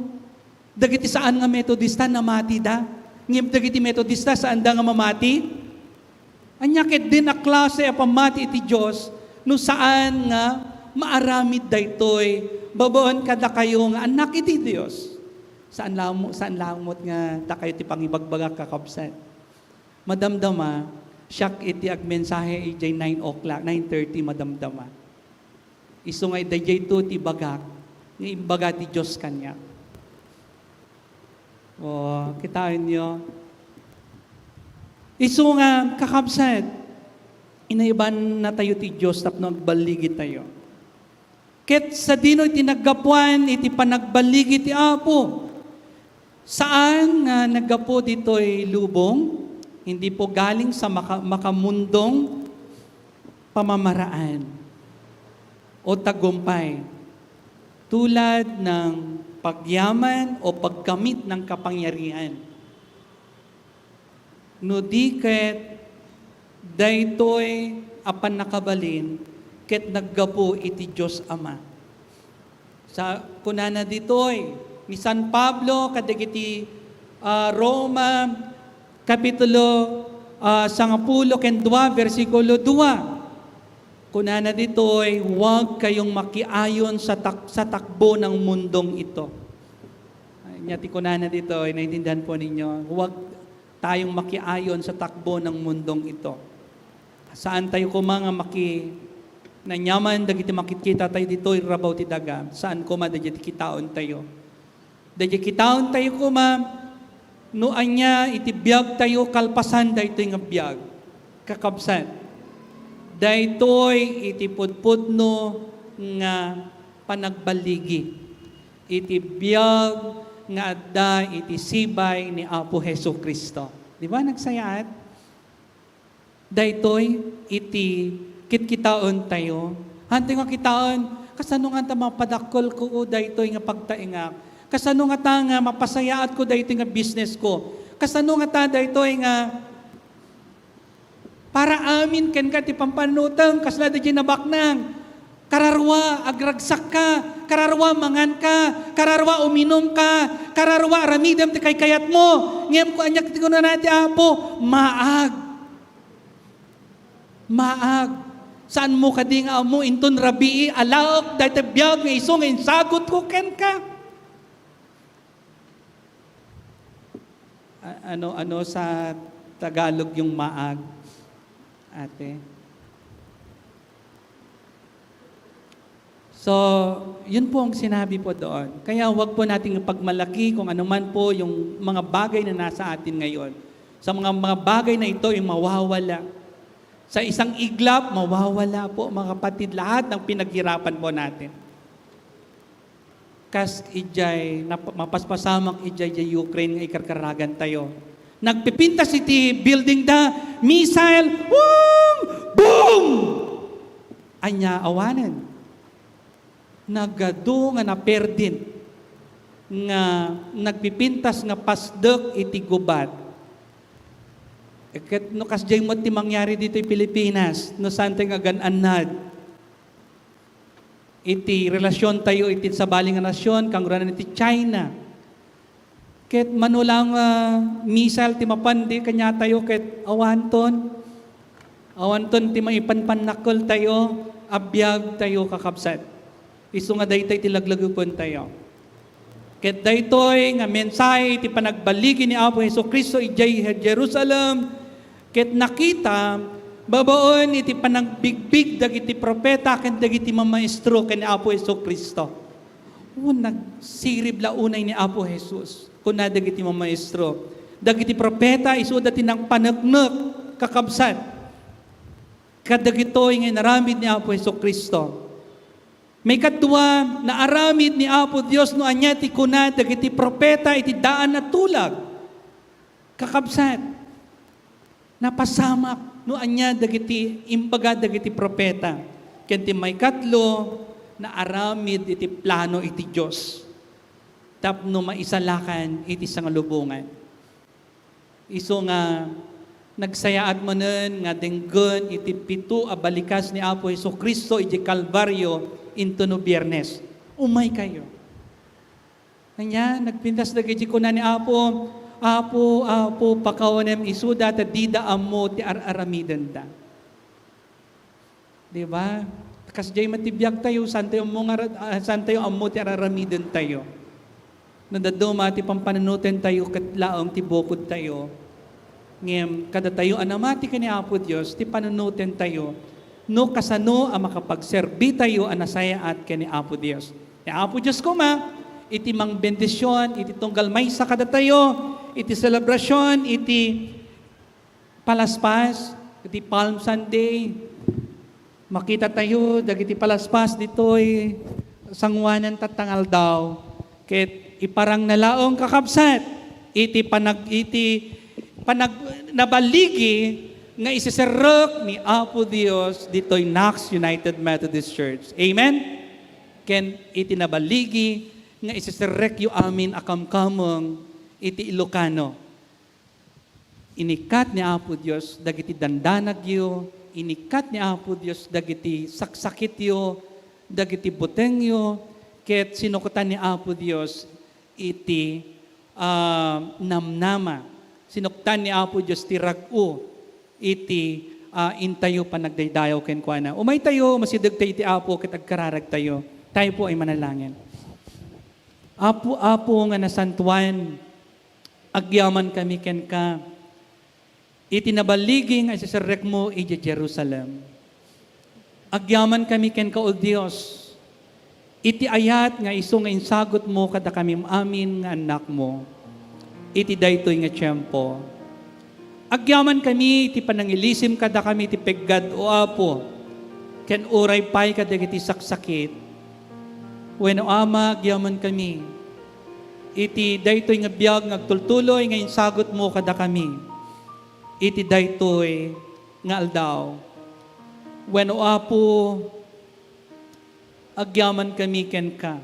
dagiti saan nga Metodista namatida, ngem dagiti Metodista saanda nga mamati. Ania ketdin a klase a pammati iti Dios no saan nga maaramid daytoy babaen kadakayo nga annak iti Dios? Saan lamo-, saan lamot nga dakayo ti pangibagbagak, kakabsat. Madamdama, siak iti agmensahe idiay nine o'clock, nine thirty, madamdama. Isu nga daydiay ti ibagak nga imbaga ti Dios kaniak. O, kitaenyo? Isu nga, kakabsat, inayabannatayo ti Dios tapno agballigi tayo. Ket sadino iti naggapuan iti panagbaligi ti Apo? Saan nga naggapu ditoy lubong, hindi po galing sa maka-, makamundong pamamaraan o tagumpay, tulad ng pagyaman o pagkamit ng kapangyarihan. No di ket daytoy a pannakabalin ket naggapu iti Dios Ama. Sa, kunana ditoy ni San Pablo kadagiti, ah, Roma, Kapitulo, ah, sangapulo ken dua, bersikulo dua. Kunana ditoy, "Huwag kayong makiayon sa tak-, sa takbo ng mundong ito." Ania ti kunana ditoy, naintindihan po ninyo? Huwag tayong makiayon sa takbo ng mundong ito. Saan tayo koma nga maki-, naniaman dagiti makitkita tayo ditoy rabaw ti daga. Saan koma dagiti kitaon tayo. Dagiti kitaon tayo koma, no ania iti biag tayo kalpasan daytoy nga biag. Kakabsat, daytoy iti pudpudno nga panagbaligi iti biag nga adda iti sibay ni Apo Jesu-Cristo. Di ba, nagsayaat? Daytoy iti kitkitaen tayo. Hantay nga kitaen, kasano nga ta mapadakkel ko daytoy nga pagtaingak? Kasano nga ta nga mapasayaat ko daytoy nga business ko? Kasano nga ta daytoy nga para amin kenka ti pampannutem, kasla daydiay nabaknang. Kararua, agragsakka. Kararua, manganka. Kararua, uminumka. Kararua, aramidem ti kaykayatmo. Ngem ku-, ania ti kunana ti Apo? Maag. Maag. Saanmo kadi nga ammo inton rabii a laek dayta biag nga isu nga insagutko kenka? A-, ano, ano sa Tagalog yung maag, ate? So, yun po ang sinabi po doon. Kaya wag po nating pagmalaki kung ano man po yung mga bagay na nasa atin ngayon. Sa mga, mga bagay na ito ay mawawala. Sa isang iglap, mawawala po, mga kapatid, lahat ng pinaghirapan po natin. Kas idiay, nap-, mapaspasamak idiay, idiay Ukraine nga ikarkaragan tayo. Nagpipintas iti building da, missile, wong! Boom! Ania awanen? Nagadu nga naperdin nga nagpipintas nga pasdek iti gubat. Ket no kasdiay met ti mangyari ditoy Pilipinas, no saan tayo nga agan-annad iti relasyon tayo iti sabali nga nasyon, kangrunan iti China. Ket mano lang, ah, missile ti mapan di kaniatayo ket awanton. Awanton ti maipanpannakkel tayo, a biag tayo, kakabsat. Isu nga daytoy ti laglagipentayo. Ket daytoy nga mensahe iti panagbaligi ni Apo Jesu-Cristo idiay Jerusalem, ket nakita, babaen iti panagbigbig dagiti profeta ken dagiti mamaestro ken ni Apo Jesu-Cristo. O, nagsirib la unay ni Apo Jesus, kuna dagiti mamaestro. Dagiti profeta, isuda ti nangpaneknek, kakabsat. Kadagitoy nga inaramid ni Apo Jesu-Cristo. Maikadua, naaramid ni Apo Dios no ania ti kuna dagiti profeta iti daan a tulag. Kakabsat, napasamak no ania dagiti imbaga dagiti profeta. Ken ti maikatlo, naaramid iti plano iti Dios tapno maisalakan iti sangalubongan. Isu nga nagsayaat manen nga denggen iti pito a balikas ni Apo Jesu-Cristo idiay Kalbario intono Biernes. Umaykayo. Ania, nagpintas dagiti kuna ni Apo, "Apo, Apo, pakawanem isuda ta dida ammo ti ar-aramidenda." Di ba? Kasdiay met ti biag tayo, saan tayo ammo nga ra-, ah, saan tayo ammo ti ar-aramiden tayo. No dadduma ti pampanunotentayo ket laeng ti bukod tayo. Ngem kadatayo a namati ken ni Apo Dios ti panunotentayo no kasano a makapagserbi tayo a nasayaat ken ni Apo Dios. Ni Apo Dios koma iti mangbendision iti tunggal maysa kadatayo iti selebrasion iti Palaspas, iti Palm Sunday, Makita tayo dagiti palaspas ditoy sanguanan tatta nga aldaw, ket iparang na laeng, kakabsat, iti panag-, iti panag-, naballigi nga iseserrek ni Apo Dios ditoy Knox United Methodist Church. Amen? Ken iti naballigi nga iseserrekyo amin a kamkameng iti Ilocano. Inikkat ni Apo Dios dagiti dandanagyo, inikkat ni Apo Dios dagiti saksakityo, dagiti butengyo, ket sinuktan ni Apo Dios iti, ah, namnama. Sinuktan ni Apo Dios ti rag-o iti, ah, intayo panagdaydayaw kenkuana. Umaytayo, masidegtayo iti Apo ket agkararagtayo. Tayo po ay manalangin. Apo, Apo nga nasantuan, agyamankami kenka iti naballigi nga iseserrekmo idiay Jerusalem. Agyamankami kenka, O Dios, iti ayat nga isu nga insagutmo kadakami amin nga annakmo iti daytoy nga tiempo. Agyamankami iti panangilisim kadakami iti peggad, O Apo, ken uray pay kadagiti saksakit. Wenno, Ama, agyamankami iti daytoy nga biag nga agtultuloy nga insagutmo kadakami iti daytoy nga aldaw. Wenno, Apo, agyamankami kenka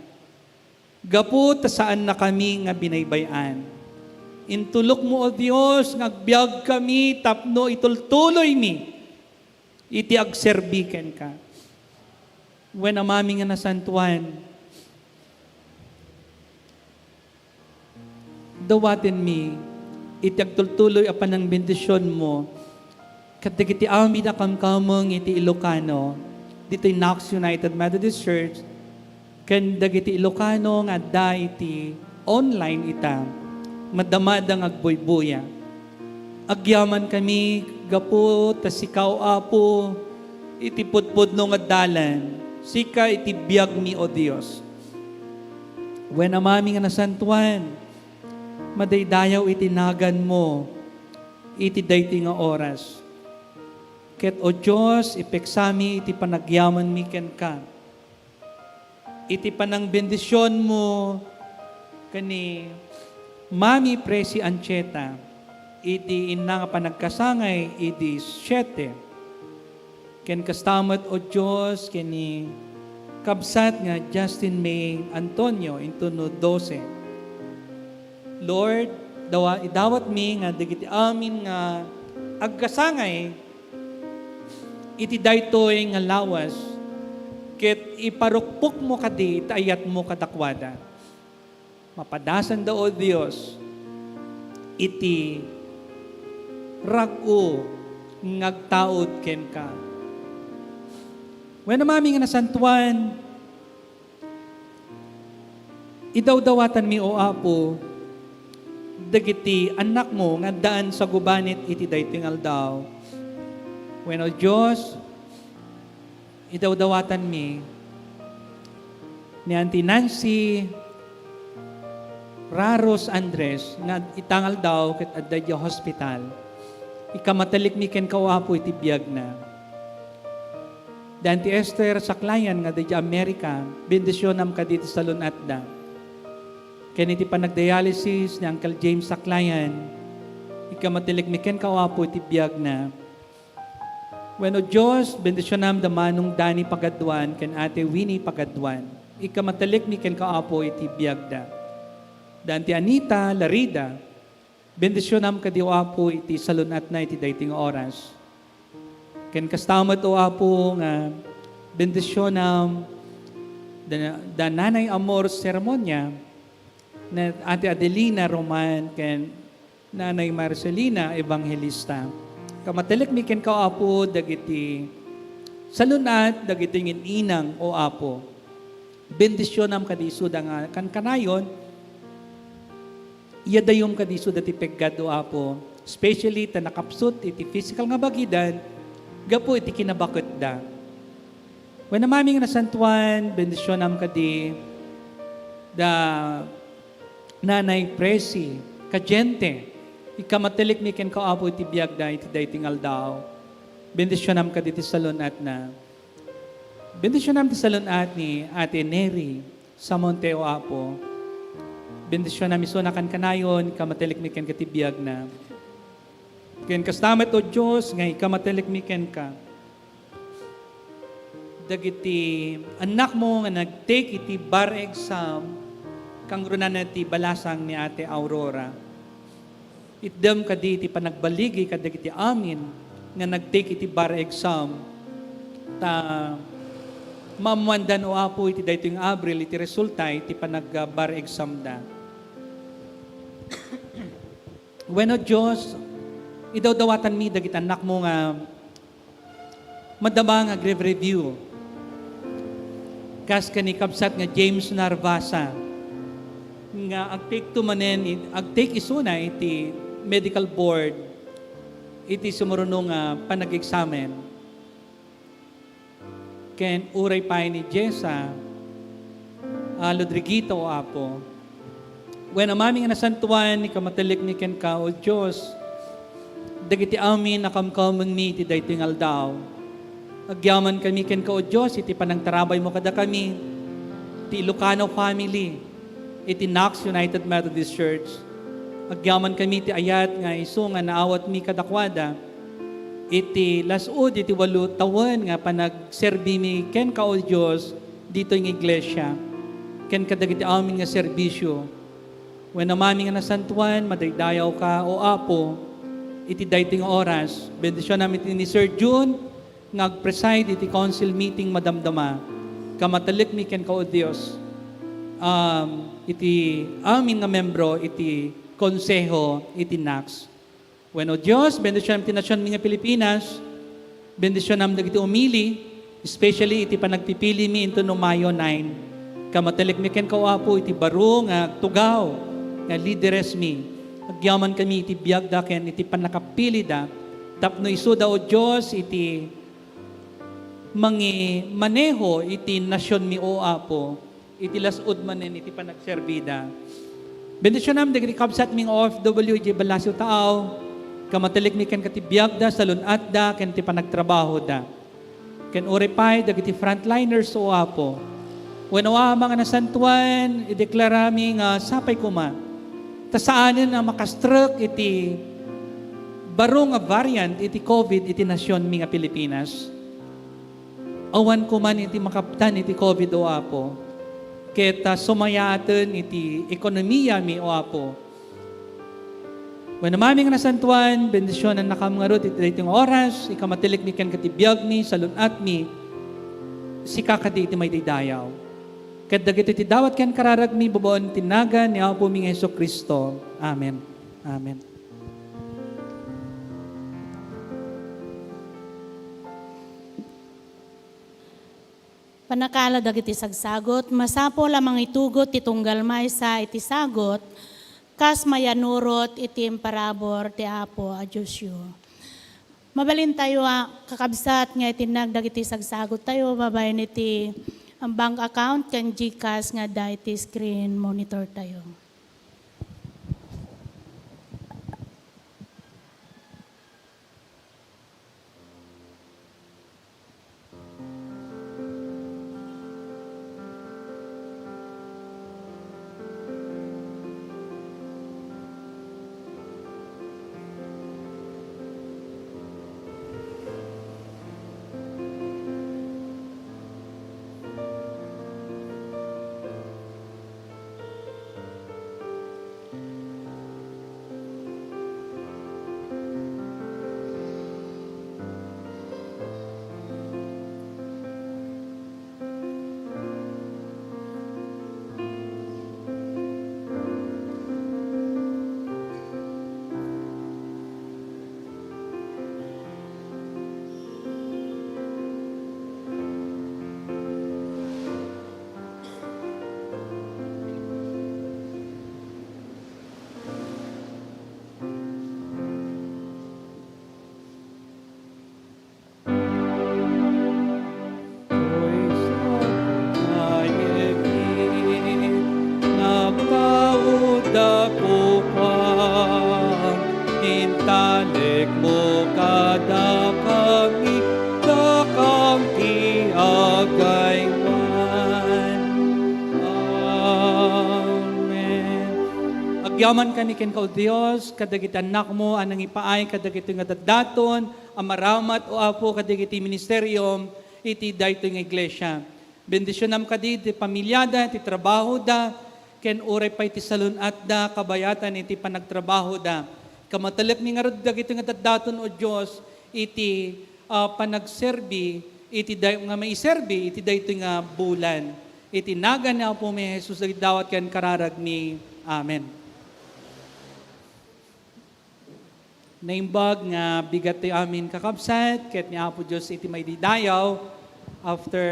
gapu ta saannakami nga binaybay-an. Intulokmo, O Dios, nga agbiagkami tapno itultuloymi iti agserbi kenka. Wen, Amami nga nasantuan, dawatenmi iti agtultuloy a panangbendisionmo kadagiti amin a kamkameng iti Ilocano, ditoy Knox United Methodist Church, ken dagiti Ilocano nga adda iti online ita, madamada nga agbuybuya. Agyamankami gapu ta sika, O Apo, iti pudpudno nga dalan, sika iti biagmi, O Dios. Wen, Amami nga nasantuan, madaydayaw iti naganmo iti daytoy nga oras. Ket, O Dios, ipeksami iti panagyamanmi kenka, iti panangbendisionmo ken ni Mami Presi Anchieta iti inna nga panagkasangay idi siete. Ken kasta met, O Dios, ken ni kabsat nga Justin May Antonio inton no dose. Lord, dawa-, idawatmi nga dagiti amin nga agkasangay iti daytoy nga lawas, ket iparukpokmo kadi iti ayatmo kadakuada. Mapadasanda, O Dios, iti rag-o nga agtaud kenka. Wen, Amami nga nasantuan, idawdawatanmi, O Apo, dagiti annakmo nga addaan sa gubanit iti daytoy nga aldaw. Wen, O Dios, idawdawatanmi ni Auntie Nancy Raros Andres nga ita nga aldaw ket adda idiay hospital. Ikamatelekmi kenka, O Apo, iti biagna. Da Auntie Esther Saklayan nga adda idiay Amerika, bendisionam kadi ti salun-atda. Ken iti panagdialysis ni Uncle James Saklayan, ikamatelekmi kenka, O Apo, iti biagna. Wen, O Dios, bendisionam da Manong Danny Pagaduan ken Ate Winnie Pagaduan. Ikamatelekmi kenka, Apo, iti biagda. Da Auntie Anita Larida, bendisionam kadi, O Apo, iti salun-atna iti daytoy nga oras. Ken kasta met, O Apo, nga bendisionam da, da Nanay Amor Sermonia, ni Ate Adelina Roman, ken Nanay Marcelina Evangelista. Kamatelekmi kenka, Apo, dagiti salun-at, dagiti ngin-inang, O Apo. Bendisionam kadi isuda nga kankanayon, iyadayom kadi isuda ti peggad, O Apo, especially ta nakapsut iti physical nga bagidan gapu iti kinabaketda. Wen, Amami nga nasantuan, bendisionam kadi da Nanay Presi Cadiente. Ikamatelekmi kenka, Apo, iti biagda iti daytoy nga aldaw. Bendisionam kadi ti salun-atna. Bendisyonam ti salun-at ni Ate Neri Samonte, O Apo. Bendisyonam isuna kankanayon, kamatelekmi kenka ti biagna. Ken kasta met, O Dios, nga ikamatelekmi kenka dagiti annakmo nga nag-take iti bar exam, kangrunana ti balasang ni Ate Aurora. Itdem kadi ti panagbaligi kadagiti amin nga nag-take iti bar exam, ta maammoandan, O Apo, iti daytoy nga Abril iti resulta iti panag-bar exam da. Wenno, Dios, idawdawatanmi dagiti annakmo nga madama nga agre-review. Kas ken ni kabsat nga James Narvasa, nga agtake to manen, agtake isuna iti medical board iti sumuruno nga panag-examen. Ken uray pay ni Jessa, a, Rodriguito, O Apo. Wen, Amami nga nasantuan, ikamatelekmi kenka, O Dios, dagiti amin a kamkamengmi iti daytoy nga aldaw. Agyamankami kenka, O Dios, iti panangtarabaymo kadakami, ti Ilocano family, iti Knox United Methodist Church. Agyamankami iti ayat nga isu nga naawatmi kadakuada, iti las-ud iti walo tawen nga panagserbimi kenka, O Dios, ditoy nga iglesia, ken kadagiti amin nga serbisio. Wen, Amami nga nasantuan, madaydayawka, O Apo, iti daytoy nga oras. Bendisionam iti ni Sir Jun nga agpreside iti council meeting madamdama. Kamatelekmi kenka, O Dios, um, iti amin nga membro iti konseho iti Knox. Wen, O Dios, bendisionam ti nasionmi nga Pilipinas. Bendisionam dagiti umili, especially iti panagpipilimi inton no Mayo nine. Kamatelekmi kenka, O Apo, iti baro nga agtugaw nga lideresmi. Agyamankami iti biagda ken iti pannakapilida tapno isuda, O Dios, iti mangimaneho iti nasionmi, O Apo, iti las-ud manen iti panagserbida. Bendisionam dagiti kabsatmi nga O F W idiay Ballasiw Taaw, kamatelekmi kenka ti biagda, salun-atda, ken ti panagtrabahoda. Ken uray pay dagiti frontliners, O Apo. Wenno, Ama nga nasantuan, ideklarami nga sapay koma ta saanen a makastrek iti baro nga variant iti covid iti nasionmi nga Pilipinas. Awan koman iti makaptan iti covid, O Apo, ket, ah, sumayaaten iti ekonomiyami, O Apo. Wen, Amami nga nasantuan, bendisionannakam ngarud iti daytoy nga oras, ikamatelekmi kenka ti biagmi, salun-atmi, sika kadi iti madaydayaw. Ket dagitoy ti dawat ken kararagmi babaen ti nagan ni Apomi nga Jesu-Cristo. Amen. Amen. Pannakaala dagiti sagsagut, masapul a mangitugot ti tunggal maysa iti sagut, kas mayannurot iti imparabur ti Apo a Diosyo. Mabalintayo a kakabsat nga itinag dagiti sagsaguttayo babaen iti bank account ken GCash nga adda iti screen monitortayo. Yaman kami kenka, O Dios, kadagiti annakmo a nangipaay kadagiti nga daddaton a maramat, O Apo, kadagiti ministerium iti daytoy nga iglesia. Bendisionam kadi ti pamiliada, ti trabahoda, ken uray pay ti salun-atda kabayatan iti panagtrabahoda. Kamatelekmi ngarud dagitoy nga daddaton, O Dios, iti, ah, panagserbi iti day-, nga maiserbi iti daytoy nga bulan. Iti nagan ni Apomi Jesus, dagiti dawat ken kararagmi. Amen. Naimbag nga bigat ti amin, kakabsat, ket ni Apo Dios iti maidaydayaw, after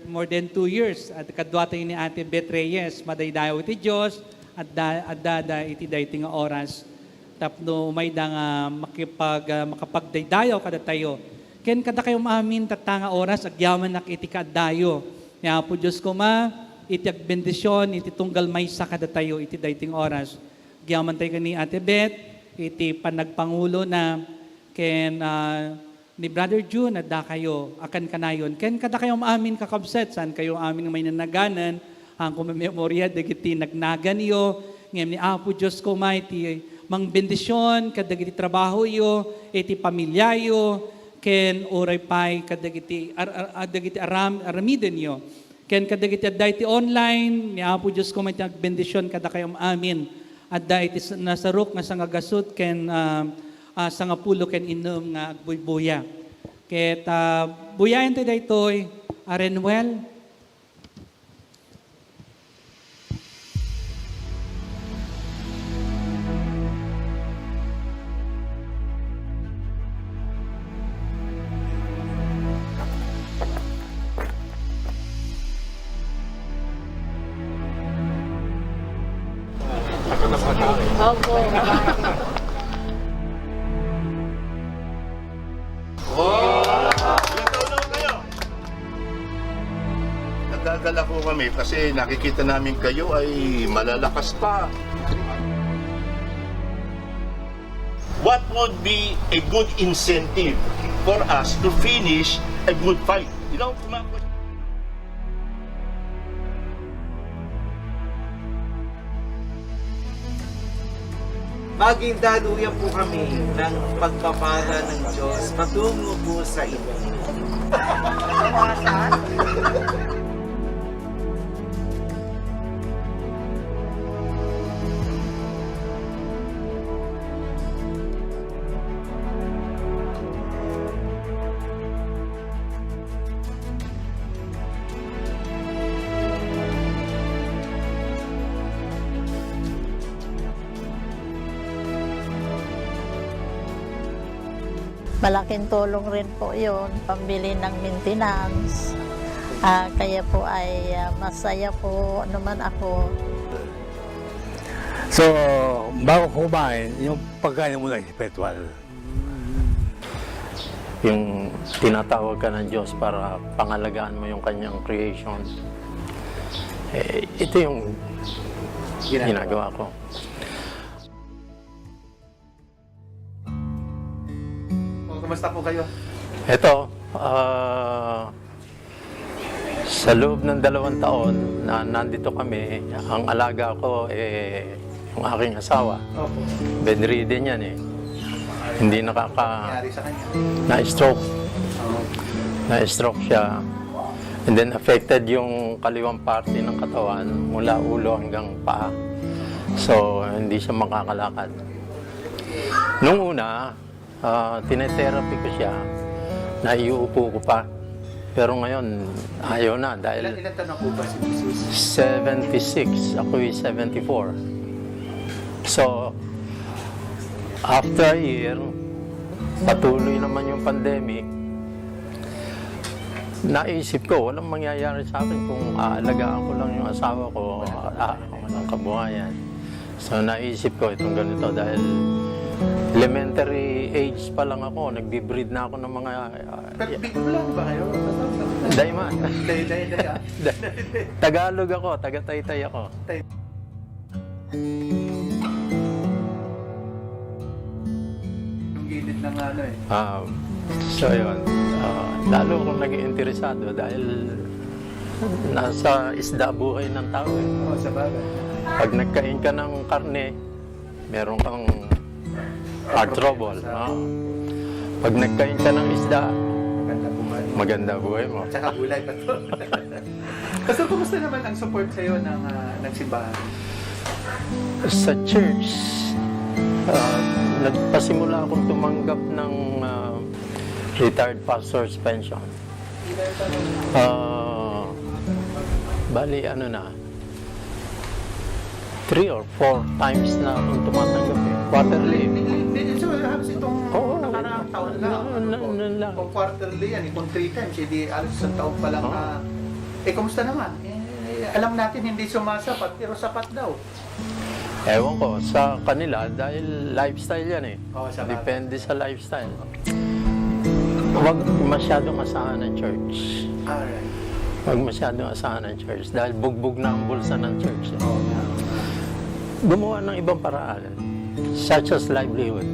more than two years, at kadua tayo ni Ate Beth Reyes, madaydayaw iti Dios, at da-, addada iti daytoy nga oras. Tapno umayda nga makipag-, ah, makapagdaydayaw kadatayo. Ken kadakayo amin, tatta nga oras, agyamanak iti kaaddayo. Ni Apo Dios koma, iti agbendision, iti tunggal maysa kadatayo, iti daytoy nga oras. Agyaman tayo ken ni Ate Beth, iti panagpangulona, ken, ah, ni Brother Jun, addakayo a kankanayon. Ken kadakayo amin, kakabsat, saan kayo amin nga mainanaganan, haan ko mamemoria dagiti nagnaganyo, ngem ni Apo Dios koma iti mangbendision kadagiti trabahoyo, iti pamiliayo, ken uray pay kadagiti ar-, ar-, dagiti aram-, aramidenyo. Ken kadagiti adda iti online, ni Apo Dios koma iti agbendision kadakayo amin. Adda iti s-, nasarok nga sangagasut ken, ah, ah, sangapulo ken innem nga agbuybuya. Ket, ah, buyaen tayo daytoy, a Renuel. Opo. Nagagala po kami kasi nakikita namin kayo ay malalakas pa. What would be a good incentive for us to finish a good fight? You know, kuma- Maging daluyan po kami ng pagpapala ng Diyos patungo po sa inyo. Malaking tulong rin po yun, pambili ng maintenance. Ah, kaya po ay, ah, masaya po naman ako. So, bago kumain, yung pagkain muna espiritual. Yung tinatawag ka ng Diyos para pangalagaan mo yung kanyang creation. Eh, ito yung Ginagawa. ginagawa ko. O, kumusta po kayo? Ito, ah, sa loob ng dalawang taon na nandito kami, ang alaga ko, eh, yung aking asawa. Opo. Bedridden yan, eh. Hindi nakaka- Nangyari sa kanya? Na-stroke. Oo. Na-stroke siya. And then affected yung kaliwang parte ng katawan, mula ulo hanggang paa. So, hindi siya makakalakad. Nung una, ah, tinetherapy ko siya, naiuupo ko pa. Pero ngayon, ayaw na dahil Ilan, ilan taon na po ba si misis? Seventy-six, ako'y seventy-four. So, after a year, patuloy naman yung pandemic. Naisip ko, walang mangyayari sa akin kung aalagaan ko lang yung asawa ko, ah, walang kabuhayan. So, naisip ko itong ganito dahil elementary age pa lang ako, nagbi-breed na ako ng mga, ah, Pero Bicolano ba kayo? Dayman. Day, day, day, ah. Tagalog ako, taga-Taytay ako. Tay- Yung gilid ng ano eh. Ah, so yun. Ah, lalo akong naging interesado dahil nasa isda buhay ng tao eh. Oo, sa bagay. Pag nagkain ka ng karne, Meron kang heart trouble, no? Pag nagkain ka ng isda, maganda buhay mo. At saka gulay pa to. Pastor, kumusta naman ang support sa'yo ng, ah, ng simbahan? Sa church, ah, nagpasimula akong tumanggap ng, ah, retired pastor's pension. Ah, bali, ano na, three or four times na akong tumatanggap eh. Quarterly. Hindi, hindi, hindi. So, halos itong Oo. nakaraang taon lang. Na, na, na lang. Kung quarterly yan, eh, kung three times, edi halos isang taon pa lang Oo. na. Eh, kumusta naman? Eh, alam natin, hindi sumasapat, pero sapat daw. Ewan ko, sa kanila, dahil lifestyle yan eh. Oo, sa bagay. Depende sa lifestyle. Huwag masyadong asahan ng church. Alright. Huwag masyadong asahan ng church dahil bugbog na ang bulsa ng church eh. Oo nga. Gumawa ng ibang paraan, such as livelihood.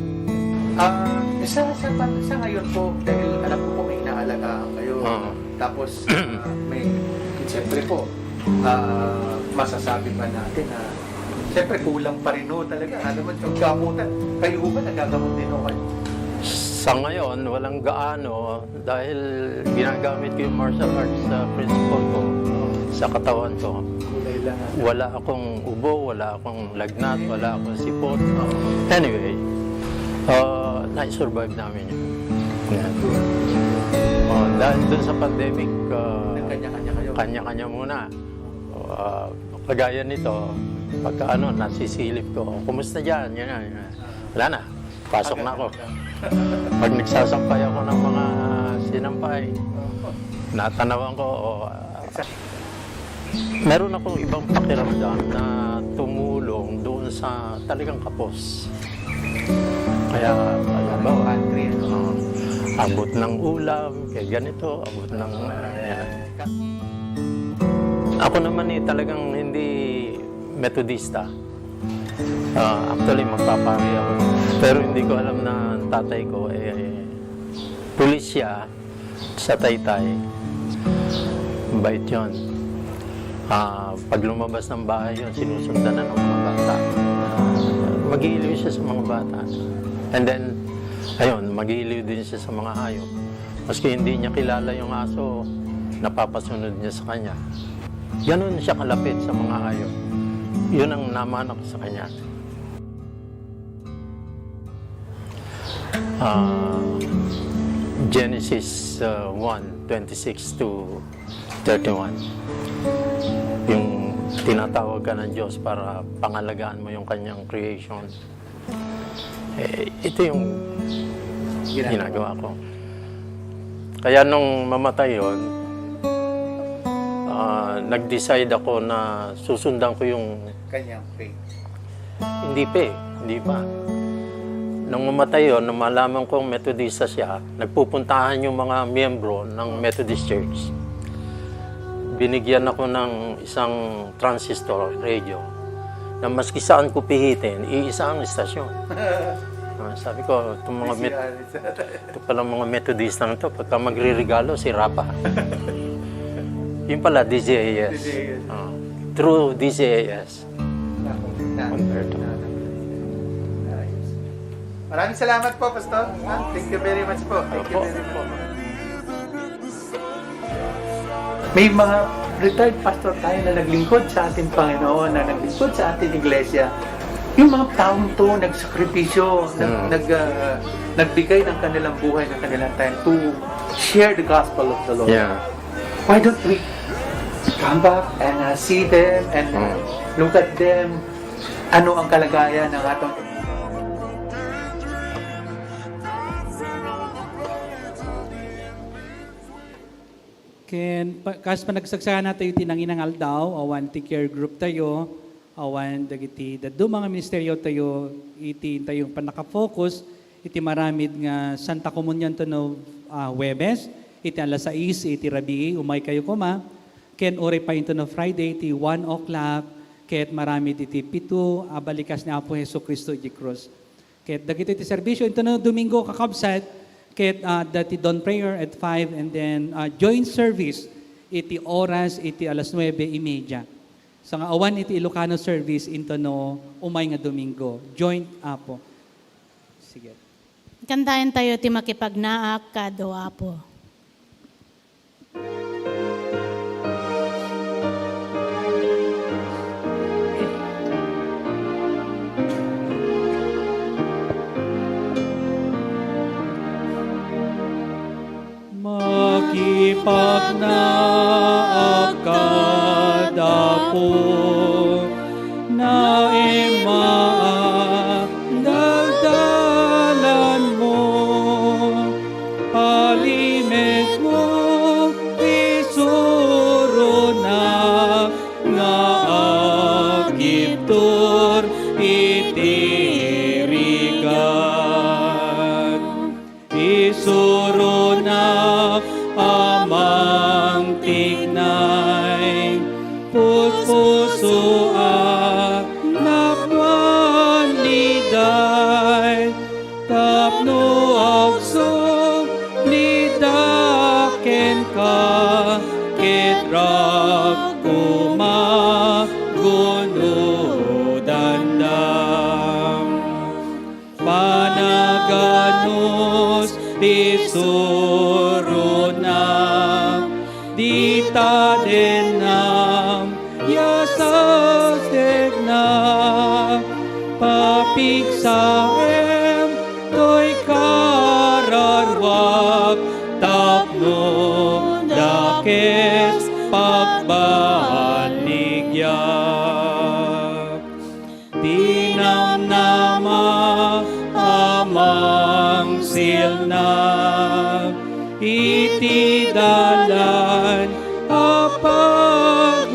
Ah, sa, sa, sa ngayon po, dahil alam ko po may inaalagaan kayo. Oo. Tapos, ah, may, siyempre po, ah, masasabi ba natin na, siyempre, kulang pa rin ho talaga. Alam mo, yung gamutan, kayo ho ba, nagagamot din ho kayo? Sa ngayon, walang gaano dahil ginagamit ko yung martial arts sa principle ko, sa katawan ko. Kulay lang, ah. Wala akong ubo, wala akong lagnat, wala akong sipon. Anyway, ah, na-survive namin yun. Yan. Oh, dahil dun sa pandemic, ah, Nagkanya-kanya kayo? kanya-kanya muna. Ah, kagaya nito, pagka ano, nasisilip ko, "Oh, kumusta dyan?" Yan, yan, yan. Wala na. Pasok na ako. Pag nagsasampay ako ng mga sinampay, natanawan ko, o, ah, meron akong ibang pakiramdam na tumulong doon sa talagang kapos. Kaya, halimbawa, Pantry, ano? ah, abot ng ulam, kaya ganito, abot ng, yan. Ako naman eh, talagang hindi Metodista. Ah, actually, magpapari ako. Pero hindi ko alam na ang tatay ko, eh, pulis siya sa Taytay. Bait yun. Ah, pag lumabas ng bahay yun, sinusundan na ng mga bata. Mag-iiliw siya sa mga bata. And then, ayun, mag-iiliw din siya sa mga hayop. Maski hindi niya kilala yung aso, napapasunod niya sa kanya. Ganun siya kalapit sa mga hayop. Yun ang namana ko sa kanya. Ah, Genesis, ah, one, twenty-six to thirty-one. Yung tinatawag ka ng Diyos para pangalagaan mo yung kanyang creation. Eh, ito yung Ginagawa. ginagawa ko. Kaya nung mamatay yun, ah, nag-decide ako na susundan ko yung Kanyang faith. Hindi pa eh, hindi pa. Nung mamatay yun, nung malaman kong Metodista siya, nagpupuntahan yung mga miyembro ng Methodist Church. Binigyan ako ng isang transistor radio na maski saan ko pihitin, iisa ang istasyon. Ah, sabi ko, "Itong mga Met-, Christianity. ito palang mga Methodist lang to, pagka magre-regalo, sira pa." Yun pala, D J A S. D J A S. Ah, through D J A S. Nako, na-, Converto. na-, na-, ayos. Maraming salamat po, Pastor. Ah, thank you very much po. Thank you Opo. very much. May mga retired pastor tayo na naglingkod sa ating Panginoon, na naglingkod sa ating iglesia. Yung mga taong to, nagsakripisyo, nag-, Mm. nag-, ah, nagbigay ng kanilang buhay, ng kanilang time to share the gospel of the Lord. Yeah. Why don't we come back and, uh, see them and, uh, Mm. look at them? Ano ang kalagayan ng ating Ken, pa-, kas panagsaksakana tayo ti nanginang aldaw, awan ti care group tayo, awan dagiti dadduma nga ministerio tayo, iti intayo pannakafocus iti maramid nga Santa Comunion to no, ah, Huwebes, iti alas sais iti rabii, umay kayo koma, ken uray pay intono Friday iti one o'clock, ket maramid iti pito a balikas ni Apo Jesu-Cristo iti krus. Ket dagiti ti serbisio intono Domingo, kakabsat, ket, ah, adda ti dawn prayer at five, and then, ah, joint service iti oras iti alas nuebe y media. So nga awan iti Ilocano service into no umay nga Domingo. Joint, Apo. Sige. Kantaentayo ti makipagnaak kad, O Apo. Makipagnaak kad, Apo, naemaak dagdalanmo. Palimetmo isuronak nga agibtur iti rigat. Isuronak a mangtignay, puspusoak napnuan ni Day, tapno agsuklidak kenka, ket diak koma gunodanda. Panaganus ti suronak, dita dennam ya sastekna. Papigsaem toy kararuak tapno dakes pagbaligyak. Ti namnama a mangsilna iti dalan a pagnaak,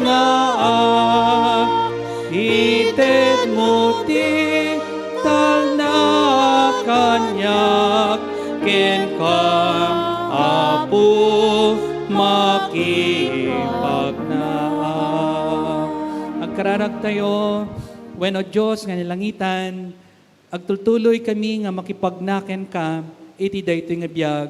itedmo ti talna kaniak kenka, Apo, makipagnaak. Agkararagtayo. Wen, O Dios nga nalangitan, agtultuloykami nga makipagna kenka iti daytoy nga biag.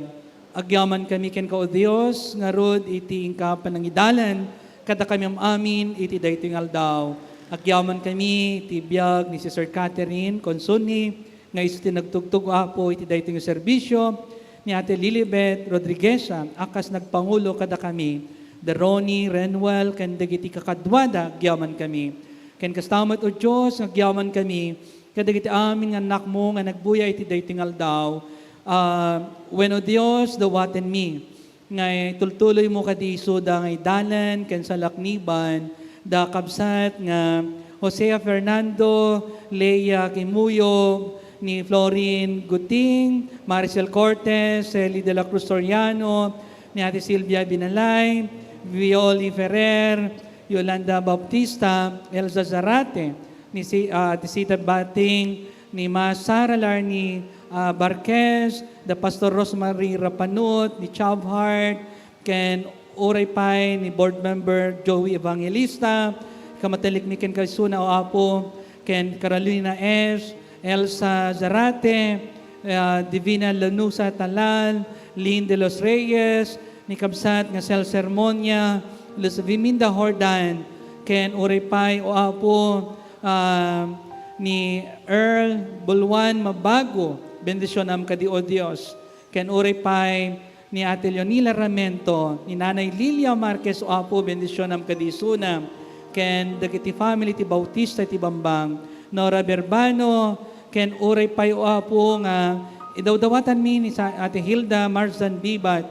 Agyamankami kenka, O Dios, ngarud iti inka panangidalan kadakami am-amin iti daytoy nga aldaw. Agyamankami iti biag ni Sister Catherine Consuni nga isu ti nagtugtog, Apo, iti daytoy nga serbisio, ni Ate Lilibet Rodrigueza a kas nagpangulo kadakami, da Ronnie, Renwell, ken dagiti kakaduada, agyamankami. Ken kasta met, O Dios, nga agyamankami kadagiti amin nga annakmo nga nagbuya iti daytoy nga aldaw. Ah, wen, O Dios, dawatenmi nga itultuloymo kadi isuda nga idalan ken salakniban da kabsat nga Josea Fernando, Lea Kimuyo, ni Florin Guting, Maricel Cortez, Sally de la Cruz Soriano, ni Ate Silvia Binalay, Violi Ferrer, Yolanda Bautista, Elsa Zarate, ni si, ah, Ate Sita Bating, ni Ma Sara Larni, ah, Barquez, the Pastor Rosemary Rapanut, ni Chavhart, ken uray pay ni Board Member Joey Evangelista, kamatelekmi ken kaisuna, O Apo, ken Carolina S., Elsa Zarate, ah, Divina Lanusa Talal, Lynn de los Reyes, ni kabsat nga Sel Sermonia, Luz Viminda Jordan, ken uray pay, O Apo, ah, ni Earl Buluan Mabago, bendisionam kadi, O Dios, ken uray pay ni Ate Leonila Ramento, ni Nanay Lilia Marquez, O Apo, bendisionam kadi isuna, ken dagiti family ti Bautista iti Bambang, Nora Berbano, ken uray pay, O Apo, nga idawdawatanmi ni sa-, Ate Hilda Marzan Bibat.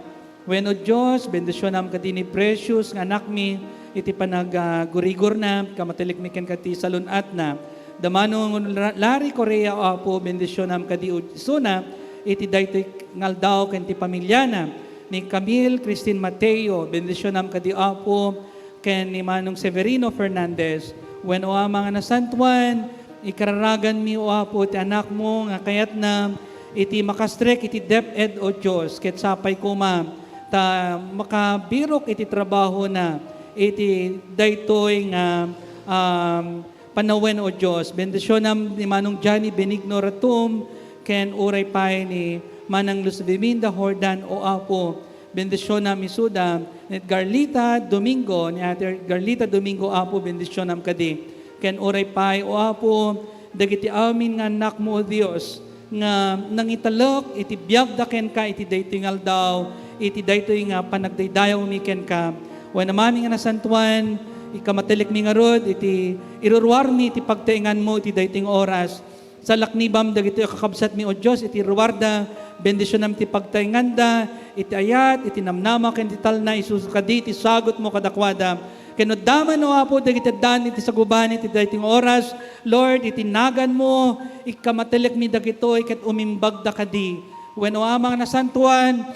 Wen, O Dios, bendisionam kadi ni Precious nga anakmi iti panag-, ah, gurigorna, kamatelekmi ken kadi salun-atna. Da Manong Ra-, Larry Correa, O Apo, bendisionam kadi isuna iti daytoy nga aldaw ken ti pamiliana. Ni Camille Christine Mateo, bendisionam kadi, Apo, ken ni Manong Severino Fernandez. Wen, O Ama nga Nasantuan, ikararaganmi, O Apo, ti anakmo nga kayatna iti makastrek iti DepEd, O Dios, ket sapay koma ta makabirok iti trabahona iti daytoy nga, um, panawen, O Dios. Bendisionam ni Manong Johnny Benigno Ratum, ken uray pay ni Manang Luz Viminda Jordan, O Apo. Bendisionam isuda, ni Garlita Domingo, ni Ate Garlita Domingo, Apo, bendisionam kadi. Ken uray pay, O Apo, dagiti amin nga annakmo, O Dios, nga nangitalek iti biagda kenka iti daytoy nga aldaw, iti daytoy nga panagdaydayawmi kenka. Wen Amami nga nasantuan, ikamatelekmi ngarud iti iruruarmi iti pagtaenganmo iti daytoy nga oras. Salaknibam dagitoy a kakabsatmi, O Dios, iti ruarda, bendisionam ti pagtaenganda, iti ayat, iti namnama, ken iti talna, isu kadi ti sagutmo kadakuada. Ken no adda man, O Apo, dagiti addaan iti saguban iti daytoy nga oras, Lord, iti naganmo, ikkamatelekmi dagitoy ket umimbagda kadi. Wen, O Ama nga nasantuan,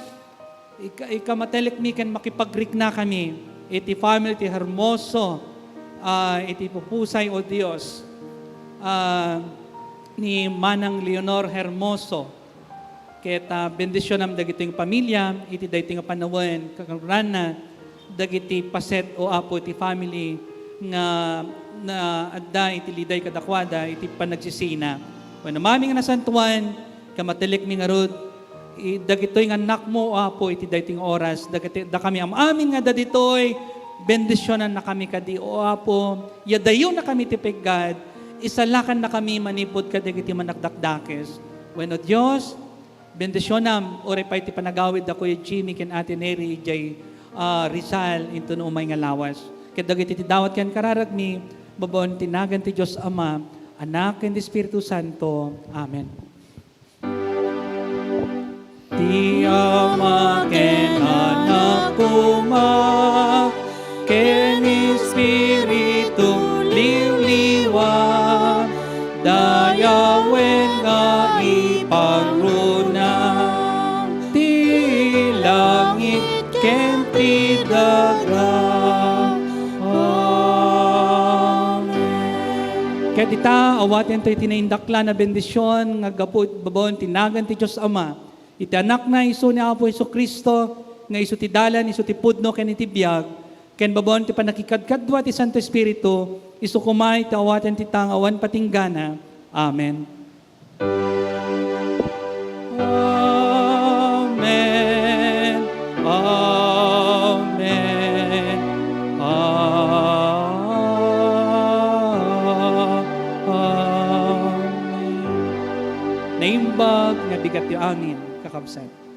ika-, ikamatelekmi ken makipagriknakami iti family ti Hermoso, ah, iti pupusay, O Dios, ah, ni Manang Leonor Hermoso. Ket, ah, bendisionam dagitoy nga pamilia iti daytoy nga panawen, kakabranna dagiti paset, O Apo, iti family nga naadda iti liday kadakuada iti panagsisina. Wen Amami nga nasantuan, kamatelekmi ngarud, i-, dagitoy nga annakmo, O Apo, iti daytoy nga oras, dagiti, dakami am-amin nga adda ditoy, bendisionannakami kadi, O Apo, yadayonnakami ti peggad, isalakannakami manipud kadagiti manakdakdakes. Wen, O Dios, bendisionam, uray pay ti panagawid da Kuya Jimmy ken Ate Neri idiay, ah, Rizal, inton umay nga lawas. Ket dagiti ti dawat ken kararagmi, babaen ti nagan ti Dios Ama, Anak, ken ti Espiritu Santo. Amen. Ti Ama ken Anak koma, ken Espiritu Liwliwa, dayawen nga ipangruna ti langit ken ti daga. Amen. Ket ita, awaten toy ti naindaklan a bendision nga aggapu iti babaen ti nagan ti Dios Ama, iti Anakna, isu ni Apo Jesu-Cristo, nga isu ti dalan, isu ti pudno ken iti biag, ken babaen ti pannakikadkadua ti Santo Espiritu, isu koma iti awaten ti ta nga awan patinggana. Amen. Amen. Amen. A-, amen. Naimbag nga bigat ti amin, kakabsat.